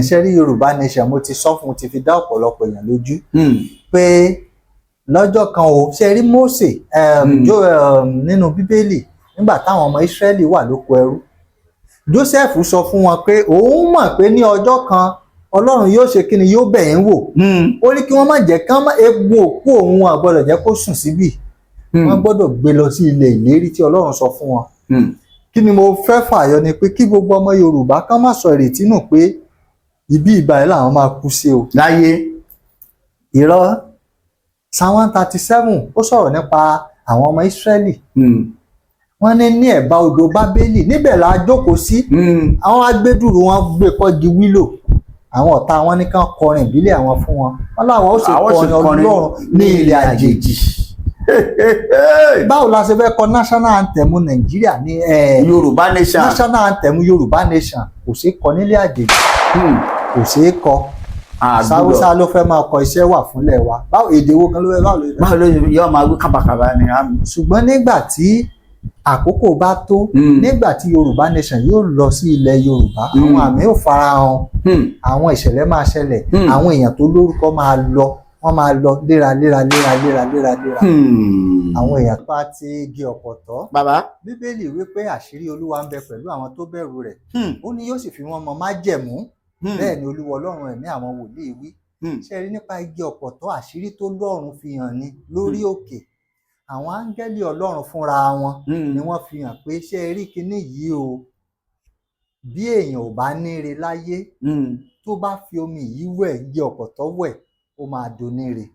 Ṣe rí Yorùbá Nation, mo ti sọ fún, mo ti fi dá ọ̀pọ̀lọpọ̀ èèyàn lójú pé lọ́jọ́ kan o, ṣe rí Mósè nínú Bíbélì, nígbà táwọn ọmọ Ísírẹ́lì wà lóko ẹrú, Joseph sọ fún wọn pé òun mọ̀ pé ní ọjọ́ kan Ọlọ́run yóò ṣe kíni, yóò bẹ̀ yín wò. Ó ní kí wọ́n má jẹ́ kí wọ́n má egun òkú òun à gbọ́dọ̀ jẹ́ kó sùn síbì, wọ́n gbọ́dọ̀ gbé lọ sí ilẹ̀ ìlérí tí Ọlọ́run sọ fún wọn. Kí ni mo fẹ́ fàyọ ni pé kí gbogbo ọmọ Yorùbá kán má sọ ìrètí nù pé ibi ìbàyẹ̀ làwọn máa kú sí o. Láyé. Irọ́. Psalm 137, ó sọ̀rọ̀ nípa àwọn ọmọ Ísírẹ́lì. Wọ́n ní ẹ̀bá odò Bábélì, níbẹ̀ la jókòó sí. Àwọn agbẹ́dùrú wọn gbé kọ́gi wílò, àwọn ọ̀tá wọn ní kán kọrin ìbílẹ̀ àwọn fún wọn, wọn láwọn ó sì Àwọn sì kọrin kọrin Ọlọ́run ní ilẹ̀ àjèjì. Báwo la ṣe fẹ́ kọ national anthem Nàìjíríà ní Yorùbá Nation. National anthem Yorùbá Nation kò ṣeé kọ nílé àjèjì. Kò ṣeé kọ. Àgbúdọ̀. Sáwúsá ló fẹ́ máa kọ iṣẹ́ wà fúnlẹ̀ wa. Báwo, èdè wo gan ló fẹ́, báwo ló fẹ́? Báwo ló yọ máa wí kábàkàbà ni àmì. Ṣùgbọ́n nígbà tí àkókò bá tó, nígbà tí Yorùbá Nation yóò lọ sí ilẹ̀ Yorùbá, àwọn àmì ò farahàn, àwọn ìṣẹ̀lẹ̀ máa ṣẹlẹ̀, àwọn èèyàn tó lórúkọ máa lọ, wọ́n máa lọ léra léra léra léra léra léra. Àwọn èèyàn bá ti igi ọ̀pọ̀tọ́. Bàbá. Bíbélì wípé àṣírí Olúwa ń bẹ pẹ̀lú àwọn tó bẹ̀rù rẹ̀, ó ní yóò sì fi wọ́n mọ májẹ̀mú. Bẹ́ẹ̀ ni Olúwa Ọlọ́run ẹ̀mí àwọn wòlíì wí. Ṣe rí nípa igi ọ̀pọ̀tọ́, àṣírí tó lọ́run fi hàn ní lórí òkè, àwọn áńgẹ́lì Ọlọ́run fúnra wọn ni wọ́n fi hàn pé, ṣé ẹ rí kinní yìí o, bí èèyàn ò bá níre láyé, tó bá fi omi yìí wẹ̀, igi ọ̀pọ̀tọ́ wẹ̀, ó máa doníre.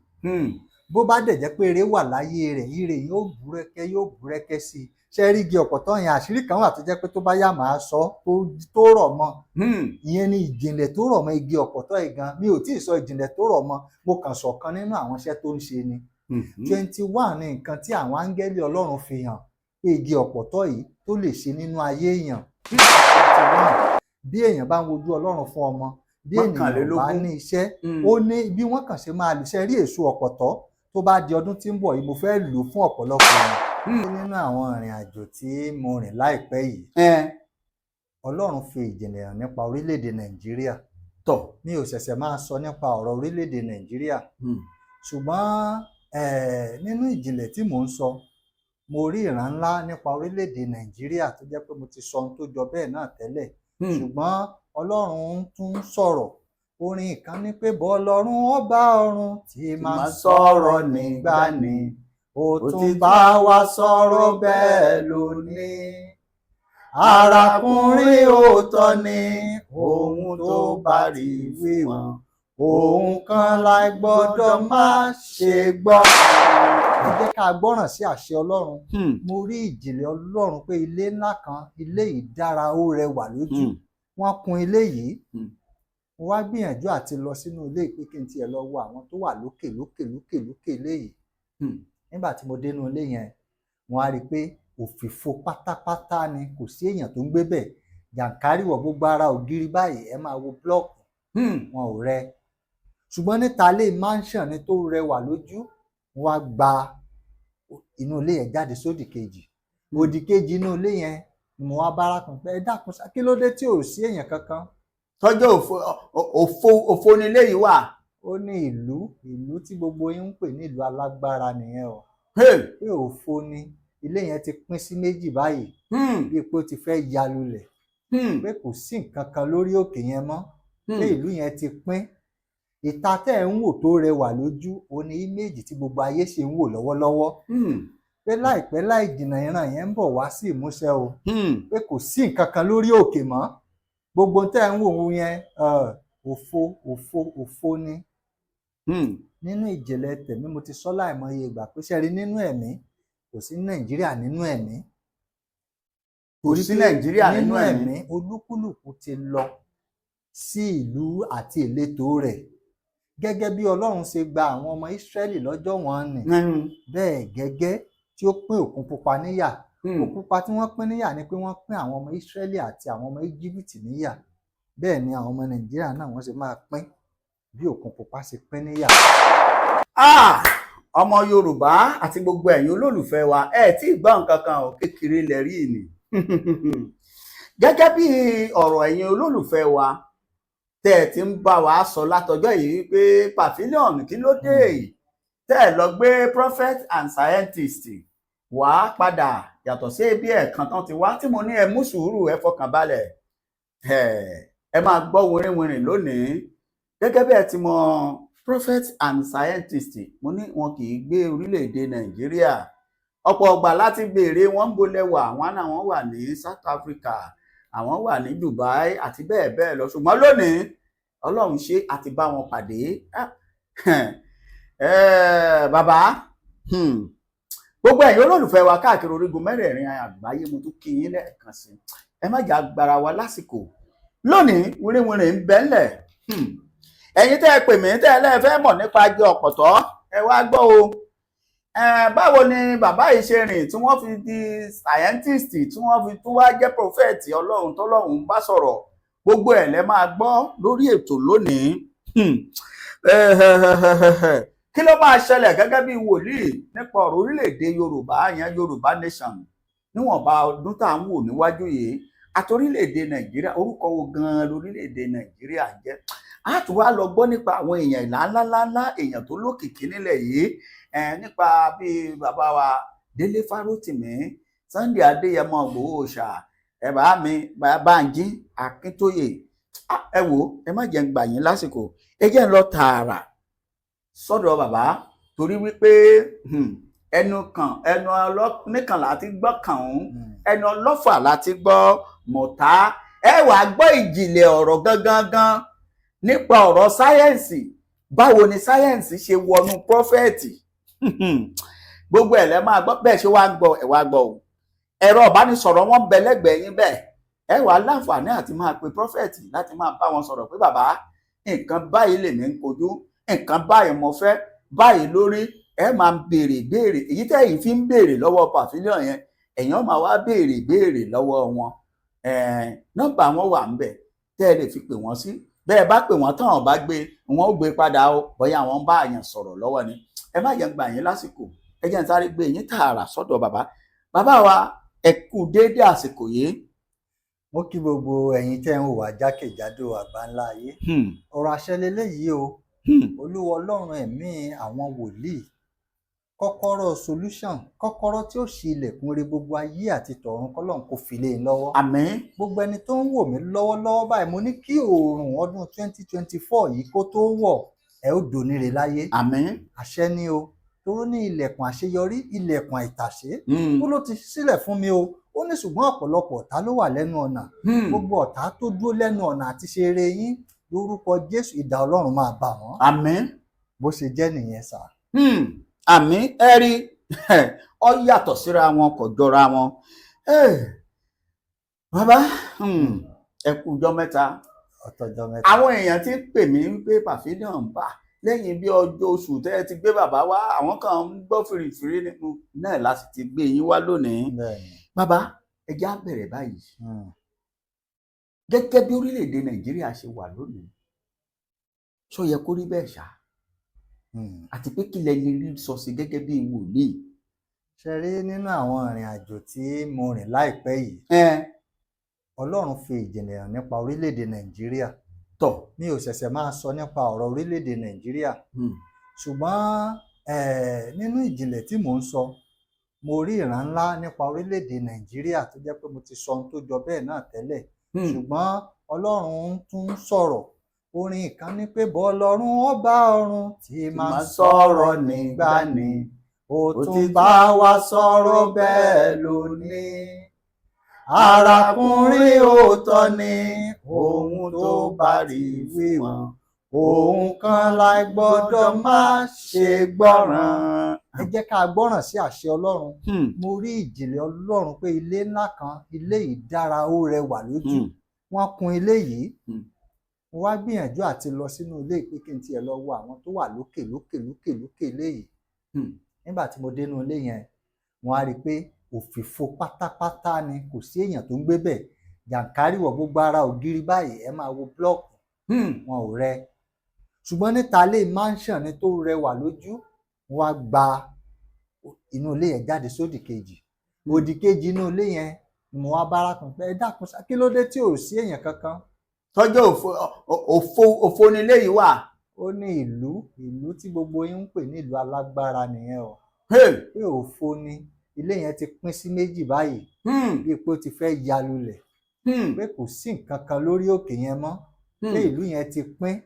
Bó bá dẹ̀ jẹ́ pé ire wà láyé rẹ̀, ire yóò búrẹ́kẹ́, yóò búrẹ́kẹ́ sí i. Ṣé rí igi ọ̀pọ̀tọ́ yẹn, àṣírí kan wà tó jẹ́ pé tó bá yá màá sọ tó rọ̀ mọ́. Ìyẹn ni ìjìnlẹ̀ tó rọ̀ mọ́ igi ọ̀pọ̀tọ́ yìí gan. Mi ò tí ì sọ ìjìnlẹ̀ tó rọ̀ mọ́, mo kàn sọ kan nínú àwọn iṣẹ́ tó ń ṣe ni. 21 ní nǹkan tí àwọn áńgẹ́lì Ọlọ́run fi hàn pé igi ọ̀pọ̀tọ́ yìí tó lè ṣe nínú ayé èèyàn. 21. Bí èèyàn bá ń wojú Ọlọ́run fún ọmọ, bí ènìyàn bá Mọ́kànlélógún. ní iṣẹ́, ó ní bí wọ́n kàn ṣe máa lè ṣe rí èso ọ̀pọ̀tọ́. Tó bá di ọdún tí ń bọ̀ yìí, mo fẹ́ lò ó fún ọ̀pọ̀lọpọ̀ èèyàn. Nínú àwọn ìrìn àjò tí mo rìn láìpẹ́ yìí, Ọlọ́run fi ìjìnlẹ̀ hàn nípa orílẹ̀-èdè Nàìjíríà. Mi ò ṣẹ̀ṣẹ̀ máa sọ nípa ọ̀rọ̀ orílẹ̀-èdè Nàìjíríà, ṣùgbọ́n nínú ìjìnlẹ̀ tí mò ń sọ, mo rí ìran ńlá nípa orílẹ̀-èdè Nàìjíríà tó jẹ́ pé mo ti sọ ohun tó jọ bẹ́ẹ̀ náà tẹ́lẹ̀, ṣùgbọ́n Ọlọ́run tún ń sọ̀rọ̀. Orin kan ní pé bọ́lọ́run ọba ọ̀run tí máa ń sọ̀rọ̀ nígbà ni, ó tún bá wa sọ̀rọ̀ bẹ́ẹ̀ lónìí. Arákùnrin, òótọ́ ni ohun tó bá rí wí wọn, òun kan láì gbọ́dọ̀ má ṣe gbọ́. Ẹ jẹ́ ká gbọ́ràn sí àṣẹ Ọlọ́run. Mo rí ìjìnlẹ̀ Ọlọ́run pé ilé ńlá kan, ilé yìí dára, ó rẹwà lójú, wọ́n kun ilé yìí. Mo wá gbìyànjú àti lọ sínú ilé yìí pé kí n tiẹ̀ lọ wo àwọn tó wà lókè lókè lókè lókè ilé yìí. Nígbà tí mo dénú ilé yẹn, mo wá rí i pé òfìfo pátápátá ni, kò sí èèyàn tó ń gbé bẹ̀. Jàǹkáríwọ̀ gbogbo ara ògiri báyìí, ẹ máa wo búlọ́ọ̀kù, wọn ò rẹ. Ṣùgbọ́n níta ilé, mansion ni tó rẹwà lójú. Mo wá gba inú ilé yẹn jáde sódì kejì. Òdì kejì inú ilé yẹn ni mo wá bá arákùnrin pé, ẹ dákun sá, kí ló dé tí ò sí èèyàn kankan? Tọ́jú òfo òfo òfo nílé yìí wà. Ó ní ìlú tí gbogbo yín ń pè ní ìlú alágbára nìyẹn o, pé òfo ni ilé yẹn, ti pín sí méjì báyìí, bíi pé ó ti fẹ́ ya lulẹ̀, pé kò sí nǹkan kan lórí òkè yẹn mọ́, pé ìlú yẹn ti pín. Ìta tẹ́ ẹ̀ ń wò tó rẹwà lójú, ó ní image tí gbogbo ayé ṣe ń wò lọ́wọ́lọ́wọ́, pé láìpẹ́ láì jìnnà, ìran yẹn ń bọ̀ wá sí ìmúṣẹ o, pé kò sí nǹkan kan lórí òkè mọ́. Gbogbo tẹ́ ẹ̀ ń wò ó yẹn, òfo òfo òfo ni. Nínú ìjìnlẹ̀ tẹ̀mí, mo ti sọ láìmọye ìgbà pé, ṣe rí, nínú ẹ̀mí, kò sí Nàìjíríà nínú ẹ̀mí. Kò sí Nàìjíríà nínú ẹ̀mí. Olúkúlùkù ti lọ sí ìlú àti ìletò rẹ̀, gẹ́gẹ́ bí Ọlọ́run ṣe gba àwọn ọmọ Ísírẹ́lì lọ́jọ́ wọn nì, bẹ́ẹ̀ gẹ́gẹ́ tí ó pín Òkun Pupa níyà. Òkun Pupa tí wọ́n pín níyà ni pé wọ́n pín àwọn ọmọ Ísírẹ́lì àti àwọn ọmọ Íjíbítì níyà. Bẹ́ẹ̀ ni àwọn ọmọ Nàìjíríà náà wọ́n ṣe máa pín bí Òkun Pupa ṣe pín níyà. Ah! Ọmọ Yorùbá àti gbogbo ẹ̀yin olólùfẹ́ wa, ẹ tí ì gbọ́ nǹkan kan ò, kékeré lẹ rí ni. Gẹ́gẹ́ bí ọ̀rọ̀ ẹ̀yin olólùfẹ́ wa. Tẹ́ ẹ ti ń bá wa sọ látọjọ́ yìí pé Pavilion, kí ló dé tẹ́ ẹ lọ gbé prophet and scientist wá padà, yàtọ̀ sí ibi ẹ̀ẹ̀kan tán ti wá, tí mo ní ẹ mú sùúrù, ẹ fọkàn balẹ̀, ẹ máa gbọ́ wìrìwìrì lónìí. Gẹ́gẹ́ bí ẹ ti mọ prophet and scientist, mo ní wọn kì í gbé orílẹ̀-èdè Nàìjíríà. Ọ̀pọ̀ ọgbà láti béèrè wọn ń bolẹ̀ wà, wọn náà wọ́n wà ní South Africa, àwọn wà ní Dubai àti bẹ́ẹ̀ bẹ́ẹ̀ lọ. Ṣùgbọ́n lónìí, Ọlọ́run ṣe, àti bá wọn pàdé. Bàbá, gbogbo ẹ̀yin olólùfẹ́ wa káàkiri orígun mẹ́rẹ̀ẹ̀rin àgbáyé, mo tún kí yín lẹ́ẹ̀kan sí. Ẹ má jà gbára wa lásìkò lónìí, wíríwìnrìn ń bẹ ńlẹ̀. Ẹ̀yin tẹ́ ẹ pè mí, tẹ́ ẹ lẹ́ẹ̀ fẹ́ mọ̀ nípa igi ọ̀pọ̀tọ́, ẹ wá gbọ́ o. Báwo ni bàbá yìí ṣe rìn tí wọ́n fi di scientist, tí wọ́n fi tún wá jẹ́ prophet Ọlọ́run tọ́lọ́run bá sọ̀rọ̀? Gbogbo ẹ̀ lẹ́ máa gbọ́ lórí ètò lónìí. Kí ló máa ṣẹlẹ̀ gẹ́gẹ́ bí wòlíì nípa ọ̀rọ̀ orílẹ̀-èdè Yorùbá yẹn, Yorùbá nation, níwọ̀nba ọdún tá à ń wò níwájú yìí, àti orílẹ̀-èdè Nàìjíríà? Orúkọ wo gan-an lórílẹ̀-èdè Nàìjíríà jẹ́? A tún wá lọ gbọ́ nípa àwọn èèyàn ńláńláńlá, èèyàn tó lókìkí nílẹ̀ yìí, nípa bíi bàbá wa Délé Fárótìmí, Sunday Adéyẹmọ Ìgbòho Òòṣà, ẹ bá mi Bánjí Akíntóyè. Ẹ wò, ẹ má jẹ́ ń gbà yín lásìkò, ẹ jẹ́ ń lọ tààrà sọ́dọ̀ bàbá, torí wípé ẹnu kan ẹnu nìkan láti gbọ́ kàn ń, ẹnu ọlọ́fà láti gbọ́ mọ̀tá. Ẹ wàá gbọ́ ìjìnlẹ̀ ọ̀rọ̀ gangan gan nípa ọ̀rọ̀ sáyẹ́ǹsì. Báwo ni sáyẹ́ǹsì ṣe wọnú prophet? Gbogbo ẹ̀ lẹ́ máa gbọ́. Bẹ́ẹ̀ ṣe wá ń gbọ́, ẹ̀ wá gbọ́ o. Ẹ̀rọ ìbánisọ̀rọ̀ wọn ń bẹ lẹ́gbẹ̀ẹ́ yín bẹ́ẹ̀. Ẹ wàá láǹfààní àti máa pe prophet láti máa bá wọn sọ̀rọ̀ pé, bàbá, nǹkan báyìí lèmi ń kojú, nǹkan báyìí mo fẹ́, báyìí lórí. Ẹ máa béèrè béèrè èyí tẹ́ ẹ̀yin fi ń béèrè lọ́wọ́ Pavilion yẹn, ẹ̀yin máa wá béèrè béèrè lọ́wọ́ wọn. Nọ́mbà wọn wà ńbẹ̀ tẹ́ ẹ lè fi pè wọ́n sí. Bẹ́ẹ̀ bá pè wọ́n tán, ọ̀ bá gbé, wọn ó gbé padà o, bóyá àwọn bá àyàn sọ̀rọ̀ lọ́wọ́ ni. Ẹ má jẹ́ ń gbà yín lásìkò, ẹ jẹ́ ń sáré gbé yín tààrà sọ́dọ̀ bàbá. Bàbá wa, ẹ kú déédé àsìkò yìí. Mo kí gbogbo ẹ̀yin tẹ́ ń wò wá jákèjádò àgbáńlá ayé. Ọ̀rọ̀ àṣẹ leléyìí o. Olúwa Ọlọ́run ẹ̀mí àwọn wòlíì, kọ́kọ́rọ́ solution, kọ́kọ́rọ́ tí ó ṣí ilẹ̀kùn ire gbogbo ayé àti tọ̀run, kọ́lọ́run kò fi lé e lọ́wọ́. Àmín. Gbogbo ẹni tó ń wò mí lọ́wọ́lọ́wọ́ báyìí, mo ní kí oòrùn ọdún 2024 yìí kó tó wọ̀, ẹ ó dòníre láyé. Àmín. Àṣẹ ni o, toró ní ilẹ̀kùn àṣeyọrí, ilẹ̀kùn àìtàṣé ó ló ti sílẹ̀ fún mi o. Ó ní ṣùgbọ́n ọ̀pọ̀lọpọ̀ ọ̀tá ló wà lẹ́nu ọ̀nà. Gbogbo ọ̀tá tó dúró lẹ́nu ọ̀nà àti ṣe eré yín, lórúkọ Jésù, idà Ọlọ́run máa bà wọ́n. Àmín. Bó ṣe jẹ́ nìyẹn sà. Àmín. Ẹ rí, ọ yàtọ̀ síra wọn, kò jọra wọn. Bàbá, ẹ kú ọjọ́ mẹ́ta. Ọ̀tọ̀jọ́ mẹ́ta. Àwọn èèyàn ti ń pè mí wípé Pavilion bà lẹ́yìn bí ọjọ́ oṣù tẹ́ ẹ ti gbé bàbá wá, àwọn kan ń gbọ́ fìrìfìrí nínú náà láti ti gbé yín wá lónìí. Bàbá, ẹ jẹ́ á bẹ̀rẹ̀ báyìí. Gẹ́gẹ́ bí orílẹ̀-èdè Nàìjíríà ṣe wà lónìí, ṣó yẹ kó rí bẹ́ẹ̀ ṣá? Àti pé kí lẹ lè rí sọ sí gẹ́gẹ́ bí wòlíì? Ṣe rí, nínú àwọn ìrìn àjò tí mo rìn láìpẹ́ yìí, Ọlọ́run fi ìjìnlẹ̀ hàn nípa orílẹ̀-èdè Nàìjíríà. Mi ò ṣẹ̀ṣẹ̀ máa sọ nípa ọ̀rọ̀ orílẹ̀-èdè Nàìjíríà, ṣùgbọ́n nínú ìjìnlẹ̀ tí mò ń sọ, mo rí ìran ńlá nípa orílẹ̀-èdè Nàìjíríà tó jẹ́ pé mo ti sọ ohun tó jọ bẹ́ẹ̀ náà tẹ́lẹ̀, ṣùgbọ́n Ọlọ́run tún sọ̀rọ̀. Orin kan ní pé bọ́lọ́run ọba ọ̀run tí máa ń sọ̀rọ̀ nígbà ni, ó tún bá wa sọ̀rọ̀ bẹ́ẹ̀ lónìí. Arákùnrin, òótọ́ ni ohun tó bá rí wí wọn, òun kan láì gbọ́dọ̀ má ṣe gbọ́ràn. Ẹ jẹ́ ká gbọ́ràn sí àṣẹ Ọlọ́run. Mo rí ìjìnlẹ̀ Ọlọ́run pé ilé ńlá kan, ilé yìí dára, ó rẹwà lójú, wọ́n kun ilé yìí. Mo wá gbìyànjú àti lọ sínú ilé yìí pé kí n tiẹ̀ lọ wo àwọn tó wà lókè lókè lókè lókè ilé yìí. Nígbà tí mo dénú ilé yẹn, mo wá rí i pé òfìfo pátápátá ni, kò sí èèyàn tó ń gbé bẹ̀. Jàǹkáríwọ̀ gbogbo ara ògiri báyìí, ẹ máa wo búlọ́ọ̀kù, wọn ò rẹ. Ṣùgbọ́n níta ilé, mansion ni tó rẹwà lójú. Mo wá gba inú ilé yẹn jáde sódì kejì. Òdì kejì inú ilé yẹn ni mo wá bá arákùnrin pé, ẹ dákun sá, kí ló dé tí ò sí èèyàn kankan? Tọ́jú òfo òfo òfo nílé yìí wà. Ó ní ìlú tí gbogbo yín ń pè ní ìlú alágbára nìyẹn o, pé òfo ni ilé yẹn ti pín sí méjì báyìí, bíi pé ó ti fẹ́ ya lulẹ̀, pé kò sí nǹkan kan lórí òkè yẹn mọ́, pé ìlú yẹn ti pín.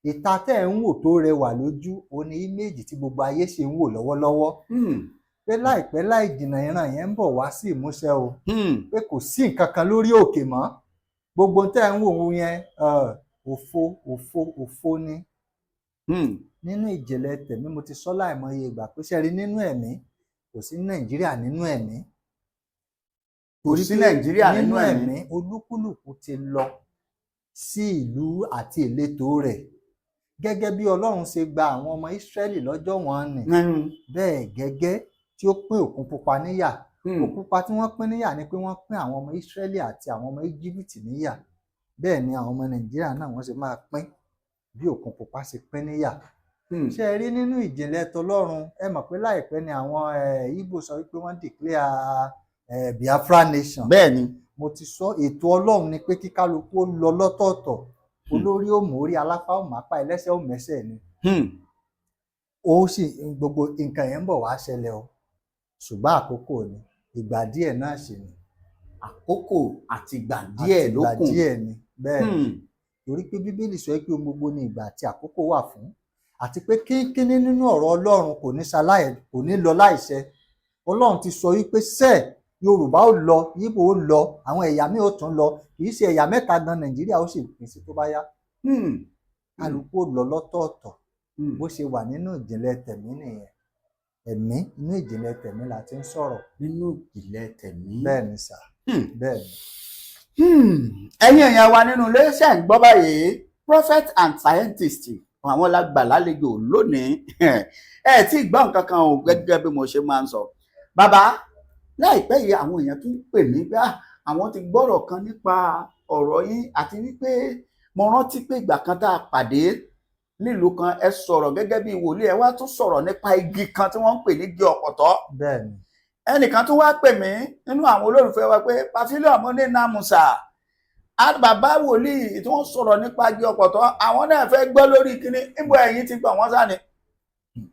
Ìta tẹ́ ẹ̀ ń wò tó rẹwà lójú, ó ní íméèjì tí gbogbo ayé ṣe ń wò lọ́wọ́lọ́wọ́, pé láìpẹ́ láì jìnnà ìran yẹn ń bọ̀ wá sí ìmúṣẹ o, pé kò sí nǹkan kan lórí òkè mọ́, gbogbo tẹ́ ẹ̀ ń wò ó yẹn, òfo òfo òfo ni. Nínú ìjìnlẹ̀ tẹ̀mí, mo ti sọ láìmọye ìgbà pé ṣe rí, nínú ẹ̀mí, kò sí Nàìjíríà nínú ẹ̀mí. Kò Torí sí pé Nàìjíríà nínú ẹ̀mí. Olúkúlùkù ti lọ sí ìlú àti ìletò rẹ̀, gẹ́gẹ́ bí Ọlọ́run ṣe gba àwọn ọmọ Ísírẹ́lì lọ́jọ́ wọn nì, bẹ́ẹ̀ gẹ́gẹ́ tí ó pín Òkun Pupa níyà. Òkun Pupa tí wọ́n pín níyà ni pé wọ́n pín àwọn ọmọ Ísírẹ́lì àti àwọn ọmọ Íjíbítì níyà. Bẹ́ẹ̀ ni àwọn ọmọ Nàìjíríà náà wọ́n ṣe máa pín bí Òkun Pupa ṣe pín níyà. Ṣé ẹ rí, nínú ìjìnlẹ̀ tọlọ́run, ẹ mọ̀ pé láìpẹ́ ni àwọn Ìgbò sọ wípé wọ́n declare Biafra nation. Bẹ́ẹ̀ ni. Mo ti sọ, ètò Ọlọ́run ni pé kí kálukú ó lọ lọ́tọ̀ọ̀tọ̀, olórí ó mórí, alápá ó mápá, ẹlẹ́sẹ̀ ó mẹ́sẹ̀ ni. Ó sì gbogbo nǹkan yẹn ń bọ̀ wá ṣẹlẹ̀ o, ṣùgbọ́n àkókò ni, ìgbà díẹ̀ náà sì ni. Àkókò àti ìgbà díẹ̀ Àti ló ìgbà kù. díẹ̀ ni, bẹ́ẹ̀ ni, torí pé Bíbélì sọ pé ohun gbogbo ni ìgbà àti àkókò wà fún, àti pé kínkínní nínú ọ̀rọ̀ Ọlọ́run kò ní ṣaláì kò ní lọ láìṣẹ. Ọlọ́run ti sọ wípé sẹ́ẹ̀ Yorùbá ó lọ, Yíbò ó lọ, àwọn ẹ̀yà míì ó tún lọ. Kì í ṣe ẹ̀yà mẹ́ta gan Nàìjíríà ó sì pín sí tó bá yá. Kálukú ó lọ lọ́tọ̀ọ̀tọ̀. Bó ṣe wà nínú ìjìnlẹ̀ tẹ̀mí nìyẹn. Ẹ̀mí, inú ìjìnlẹ̀ tẹ̀mí la ti ń sọ̀rọ̀. Nínú ìjìnlẹ̀ tẹ̀mí. Bẹ́ẹ̀ ni sà. Bẹ́ẹ̀ ni. Ẹ̀yin èèyàn wa nínú ilé, ṣe ń gbọ́ báyìí? Prophet and scientist, àwọn la gbà lálejò lónìí. Ẹ tí ì gbọ́ nǹkan kan o. Gẹ́gẹ́ bí mo ṣe máa ń sọ, bàbá, láìpẹ́ yìí àwọn èèyàn tún pè mí pé, "Ah, àwọn ti gbọ́rọ̀ kan nípa ọ̀rọ̀ yín," àti wípé mo rántí pé ìgbà kan tá a pàdé nílùú kan, ẹ sọ̀rọ̀ gẹ́gẹ́ bí wòlíì, ẹ wá tún sọ̀rọ̀ nípa igi kan tí wọ́n ń pè ní igi ọ̀pọ̀tọ́. Bẹ́ẹ̀ ni. Ẹnìkan tún wá pè mí nínú àwọn olólùfẹ́ wa pé, "Pavilion ní namusa, bàbá wòlíì tí wọ́n sọ̀rọ̀ nípa igi ọ̀pọ̀tọ́, àwọn náà fẹ́ gbọ́ lórí kíní." Níbo ẹ̀yin ti gbọ́ wọ́n sá ni?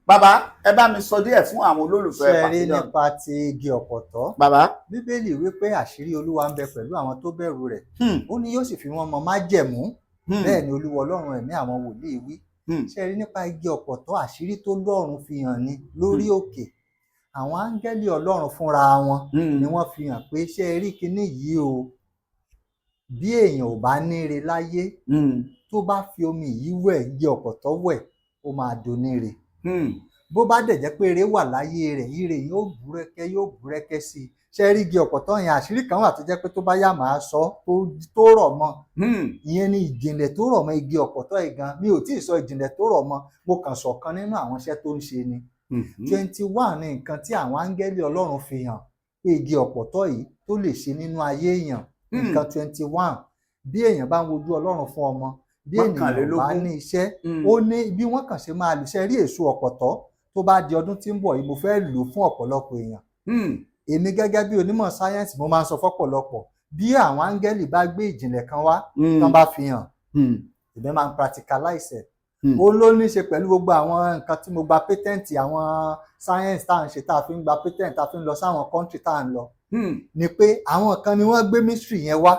Bàbá, ẹ bá mi sọ díẹ̀ fún àwọn olólùfẹ́ Ṣe rí, Pavilion. nípa ti igi ọ̀pọ̀tọ́, Bàbá. Bíbélì wípé àṣírí Olúwa ń bẹ pẹ̀lú àwọn tó bẹ̀rù rẹ̀, ó ní yóò sì fi wọ́n mọ májẹ̀mú, bẹ́ẹ̀ ni Olúwa Ọlọ́run ẹ̀mí àwọn wòlíì wí. Ṣe rí, nípa igi ọ̀pọ̀tọ́, àṣírí tó lọ́run fi hàn ni lórí òkè. Àwọn áńgẹ́lì Ọlọ́run fúnra wọn ni wọ́n fi hàn pé, ṣé ẹ rí kinní yìí o, bí èèyàn ò bá níre láyé, tó bá fi omi yìí wẹ̀, igi ọ̀pọ̀tọ́ wẹ̀, ó máa doníre. Bó bá dẹ̀ jẹ́ pé ire wà láyé rẹ̀, ire yóò búrẹ́kẹ́, yóò búrẹ́kẹ́ sí i. Ṣé rí igi ọ̀pọ̀tọ́ yẹn, àṣírí kan wà tó jẹ́ pé tó bá yá màá sọ tó rọ̀ mọ́. Ìyẹn ni ìjìnlẹ̀ tó rọ̀ mọ́ igi ọ̀pọ̀tọ́ yìí gan. Mi ò tí ì sọ ìjìnlẹ̀ tó rọ̀ mọ́, mo kàn sọ kan nínú àwọn iṣẹ́ tó ń ṣe ni. 21 ní nǹkan tí àwọn áńgẹ́lì Ọlọ́run fi hàn pé igi ọ̀pọ̀tọ́ yìí tó lè ṣe nínú ayé èèyàn. Nǹkan 21: bí èèyàn bá ń wojú Ọlọ́run fún ọmọ, bí ènìyàn ò bá 21. ní iṣẹ́, ó ní bí wọ́n kàn ṣe máa lò. Ṣe rí èso ọ̀pọ̀tọ́, tó bá di ọdún tí ń bọ̀ yìí, mo fẹ́ lò fún ọ̀pọ̀lọpọ̀ èèyàn. Èmi gẹ́gẹ́ bí onímọ̀ sáyẹ́ǹsì, mo máa ń sọ fọ́pọ̀lọpọ̀, bí àwọn áńgẹ́lì bá gbé ìjìnlẹ̀ kan wá, tán bá fi hàn, èmi máa ń practicalize ẹ̀. Ó ló ní í ṣe pẹ̀lú gbogbo àwọn nǹkan tí mo gba patent, àwọn science tá à ń ṣe, tá a fi ń gba patent, tá a fi ń lọ sáwọn country tá à ń lọ, ni pé àwọn kan ni wọ́n gbé mystery yẹn wá,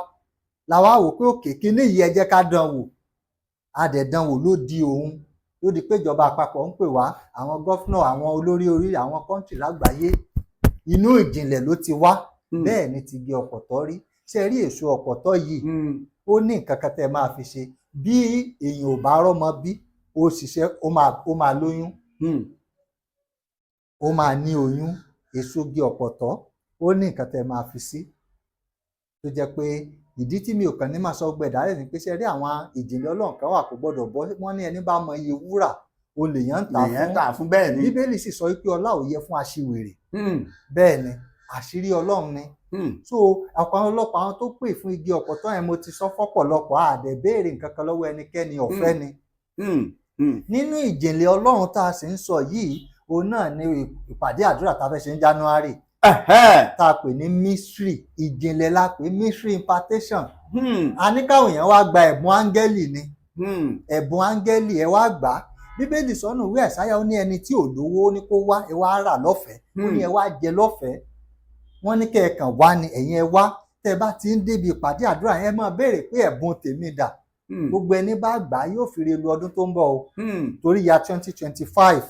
làwa wò pé òkè kíní yìí, ẹ jẹ́ ká dán wò. A dẹ̀ dán wò, ló di òun, ló di pé ìjọba àpapọ̀ ń pè wá, àwọn governor, àwọn olórí orí àwọn country lágbàáyé. Inú ìjìnlẹ̀ ló ti wá. Bẹ́ẹ̀ ni ti igi ọ̀pọ̀tọ́ rí. Ṣe rí èso ọ̀pọ̀tọ́ yìí, ó ní nǹkan kan tẹ́ ẹ máa fi ṣe. Bí èèyàn ò bá rọ́mọ bí, ó ṣiṣẹ́, ó máa lóyún, ó máa ní oyún. Èso igi ọ̀pọ̀tọ́, ó ní nǹkan tẹ́ ẹ máa fi sí, tó jẹ́ pé ìdí tí mi ò kàn ní máa sọ gbẹ̀dálẹ̀ ni pé, ṣe rí, àwọn ìjìnlẹ̀ Ọlọ́run kan wà kó gbọ́dọ̀ bọ́. Wọ́n ní ẹni bá mọ iye wúrà, o lèèyàn ń tà Lèyàn fún. tà fún, bẹ́ẹ̀ ni. Bíbélì sì sọ wípé ọlá ò yẹ fún aṣiwèrè. Bẹ́ẹ̀ ni, àṣírí Ọlọ́run ni. So ọ̀pọ̀ àwọn ọlọ́pàá, àwọn tó pè fún igi ọ̀pọ̀tọ́ yẹn, mo ti sọ fọ́pọ̀lọpọ̀, àdẹ̀ béèrè nǹkan kan lọ́wọ́ ẹnikẹ́ni, ọ̀fẹ́ ni. Nínú ìjìnlẹ̀ Ọlọ́run tá a sì ń sọ yìí, òun náà ni ìpàdé àdúrà tá a fẹ́ ṣe ní January. Tá a pè ní mystery, ìjìnlẹ̀ la pè mystery impartation. A ní káwọn èèyàn wá gba ẹ̀bùn áńgẹ́lì ni. Ẹ̀bùn áńgẹ́lì, ẹ wá gbà á. Bíbélì sọ́nù ìwé Àìsáyà, ó ní ẹni tí ò lówó, ó ní kó wá, ẹ wá rà lọ́fẹ̀ẹ́. Ó ní ẹ wá jẹ lọ́fẹ̀ẹ́. Wọ́n ní kẹ́ ẹ kàn wá ni. Ẹ̀yin ẹ wá. Tẹ́ ẹ bá ti ń débi ìpàdé àdúrà yẹn, máa béèrè pé ẹ̀bùn tèmi dà. Gbogbo ẹni bá gbà á yóò fi re lu ọdún tó ń bọ̀ o, torí ya 2025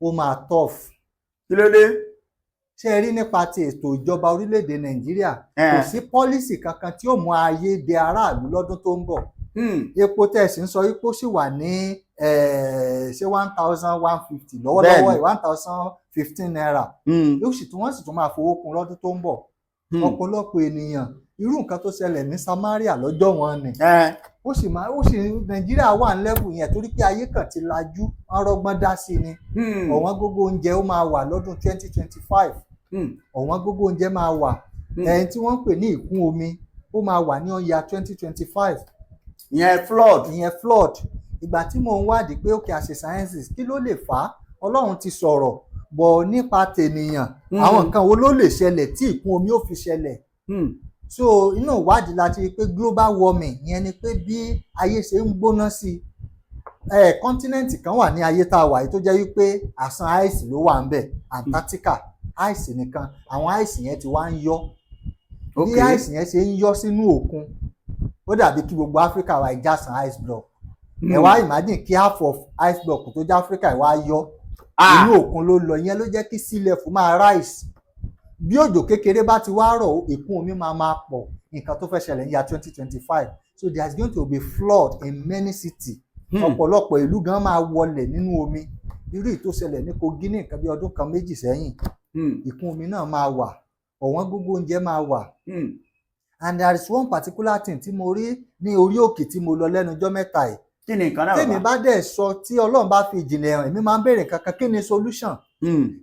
ó máa tough. Kí ló dé? Ṣé ẹ rí nípa ti ètò ìjọba orílẹ̀-èdè Nàìjíríà, kò sí policy kankan tí ó mú ayé dẹ aráàlú lọ́dún tó ń bọ̀. Epo tẹ́ ẹ sì ń sọ wípé ó sì wà ní ṣé 1,150 lọ́wọ́lọ́wọ́, ₦1,015, yóò sì tún, wọ́n sì tún máa fowó kún lọ́dún tó ń bọ̀. Ọ̀pọ̀lọpọ̀ ènìyàn, irú nǹkan tó ṣẹlẹ̀ ní Samaria lọ́jọ́ wọn ni, ó sì máa, ó sì Nàìjíríà wà ní level yẹn torí pé ayé kan ti lajú, wọ́n rọ́gbọ́n dá sí ni. Ọ̀wọ́n gógó oúnjẹ ó máa wà lọ́dún 2025. Ọ̀wọ́n gógó oúnjẹ máa wà. Ẹni tí wọ́n ń pè ní ìkún omi, ó máa wà ní ọ̀yà 2025. Ìyẹn flood. Ìyẹn flood. Ìgbà tí mò ń wádìí pé okay, as a scientist, kí ló lè fà á? Ọlọ́run ti sọ̀rọ̀ bọ̀ nípa tènìyàn. Àwọn nǹkan wo ló lè ṣẹlẹ̀ tí ìkún omi ó fi ṣẹlẹ̀? So inú ìwádìí la ti rí pé global warming yẹn ni, pé bí ayé ṣe ń gbóná sí i, ẹ continent kan wà ní ayé tá a wà yìí tó jẹ́ wípé àsán ice ló wà ń bẹ̀, Antarctica, ice nìkan. Àwọn ice yẹn ti wá ń yọ. Bí ice yẹn ṣe ń yọ sínú òkun, ó dàbí kí gbogbo Africa wa ìjàsàn ice block. Ẹ wá imagine kí half of ice block tó jẹ́ Africa wá yọ, inú òkun ló lọ. Yẹn ló jẹ́ kí sea level máa rise. Bí òjò kékeré bá ti wá rọ̀, ìkún omi máa máa pọ̀. Nǹkan tó fẹ́ ṣẹlẹ̀ ní year 2025. So there is going to be flood in many cities. Ọ̀pọ̀lọpọ̀ ìlú gan máa wọlẹ̀ nínú omi, irú èyí tó ṣẹlẹ̀ ní Kogi ní nǹkan bí ọdún kan méjì sẹ́yìn. Ìkún omi náà máa wà, ọ̀wọ́n gógó oúnjẹ máa wà. And there is one particular thing tí mo rí ní orí òkè tí mo lọ lẹ́nu ọjọ́ mẹ́ta yìí. Kí ni nǹkan náà, Tèmi bàbá? bá dẹ̀ sọ, tí Ọlọ́run bá fi ìjìnlẹ̀ hàn, èmi máa ń béèrè nǹkan kan: kí ni solution?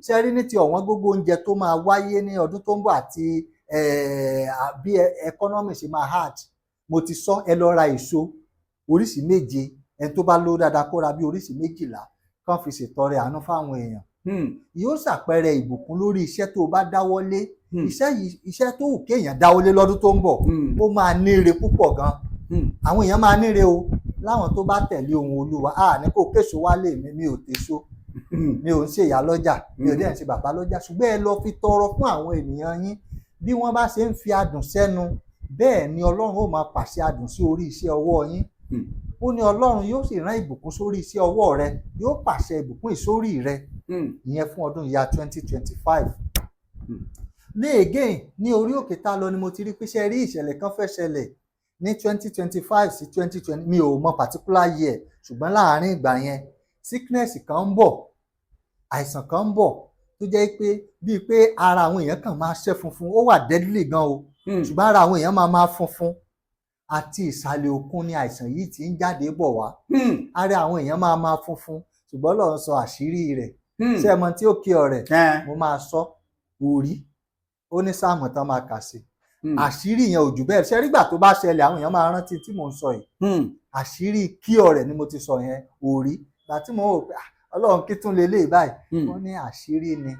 Ṣe rí ní ti ọ̀wọ́n gógó oúnjẹ tó máa wáyé ní ọdún tó ń bọ̀ àti bí economy ṣe máa hard, mo ti sọ, ẹ lọ ra èso oríṣìí méje. Ẹni tó bá lówó dáadáa, kó ra bí oríṣìí 12, kán fi ṣètọrẹ àánú fáwọn èèyàn. Yóò ṣàpẹẹrẹ ìbùkún lórí iṣẹ́ tó o bá dáwọ́lé. Iṣẹ́ yìí, iṣẹ́ tó wù kéèyàn dáwọ́lé lọ́dún tó ń bọ̀, ó máa níre púpọ̀ gan. Àwọn èèyàn máa níre o, láwọn tó bá tẹ̀lé ohun Olúwa. A ní kó késo wálé mi, mi ò tèso, mi ò ń ṣe ìyá lọ́jà, mi ò dẹ̀ ń ṣe bàbá lọ́jà, ṣùgbọ́n ẹ lọ fi tọrọ fún àwọn ènìyàn yín. Bí wọ́n bá ṣe ń fi adùn sẹ́nu, bẹ́ẹ̀ ni Ọlọ́run ó máa pàṣẹ adùn sí orí iṣẹ́ ọwọ́ yín. Ó ní Ọlọ́run yóò sì rán ìbùkún sórí iṣẹ́ ọwọ́ rẹ, yóò pàṣẹ ìbùkún ìsórí rẹ. Ìyẹn fún ọdún ìyá 2025. Ní again, ní orí òkè tá a lọ ni mo ti rí pé, ṣe rí, ìṣẹ̀lẹ̀ kan fẹ́ ṣẹlẹ̀ ní 2025 sí 2020, mi ò mọ particular year, ṣùgbọ́n láàárín ìgbà yẹn, sickness kan ń bọ̀, àìsàn kan ń bọ̀ tó jẹ́ pé bíi pé ara àwọn èèyàn kàn máa ṣẹ́ funfun. Ó wà deadly gan o, ṣùgbọ́n ara àwọn èèyàn máa máa funfun. Àti ìsàlẹ̀ òkun ni àìsàn yìí ti ń jáde bọ̀ wá. Ara àwọn èèyàn máa máa funfun, ṣùgbọ́n Ọlọ́run sọ àṣírí rẹ̀. Ṣé ẹ mọ tí ó kí ọ rẹ̀? Mo máa sọ orí ó ní sáàmù tán máa kà sí. Àṣírí yẹn ò jù bẹ́ẹ̀. Ṣe rígbà tó bá ṣẹlẹ̀, àwọn èèyàn máa rántí tí mò ń sọ yìí. Àṣírí kí ọ̀rẹ́ ni mo ti sọ yẹn orí. Ìgbà tí mo rò pé, "Ah, Ọlọ́run, kí tún lè léyìí báyìí?" Wọ́n ní àṣírí ni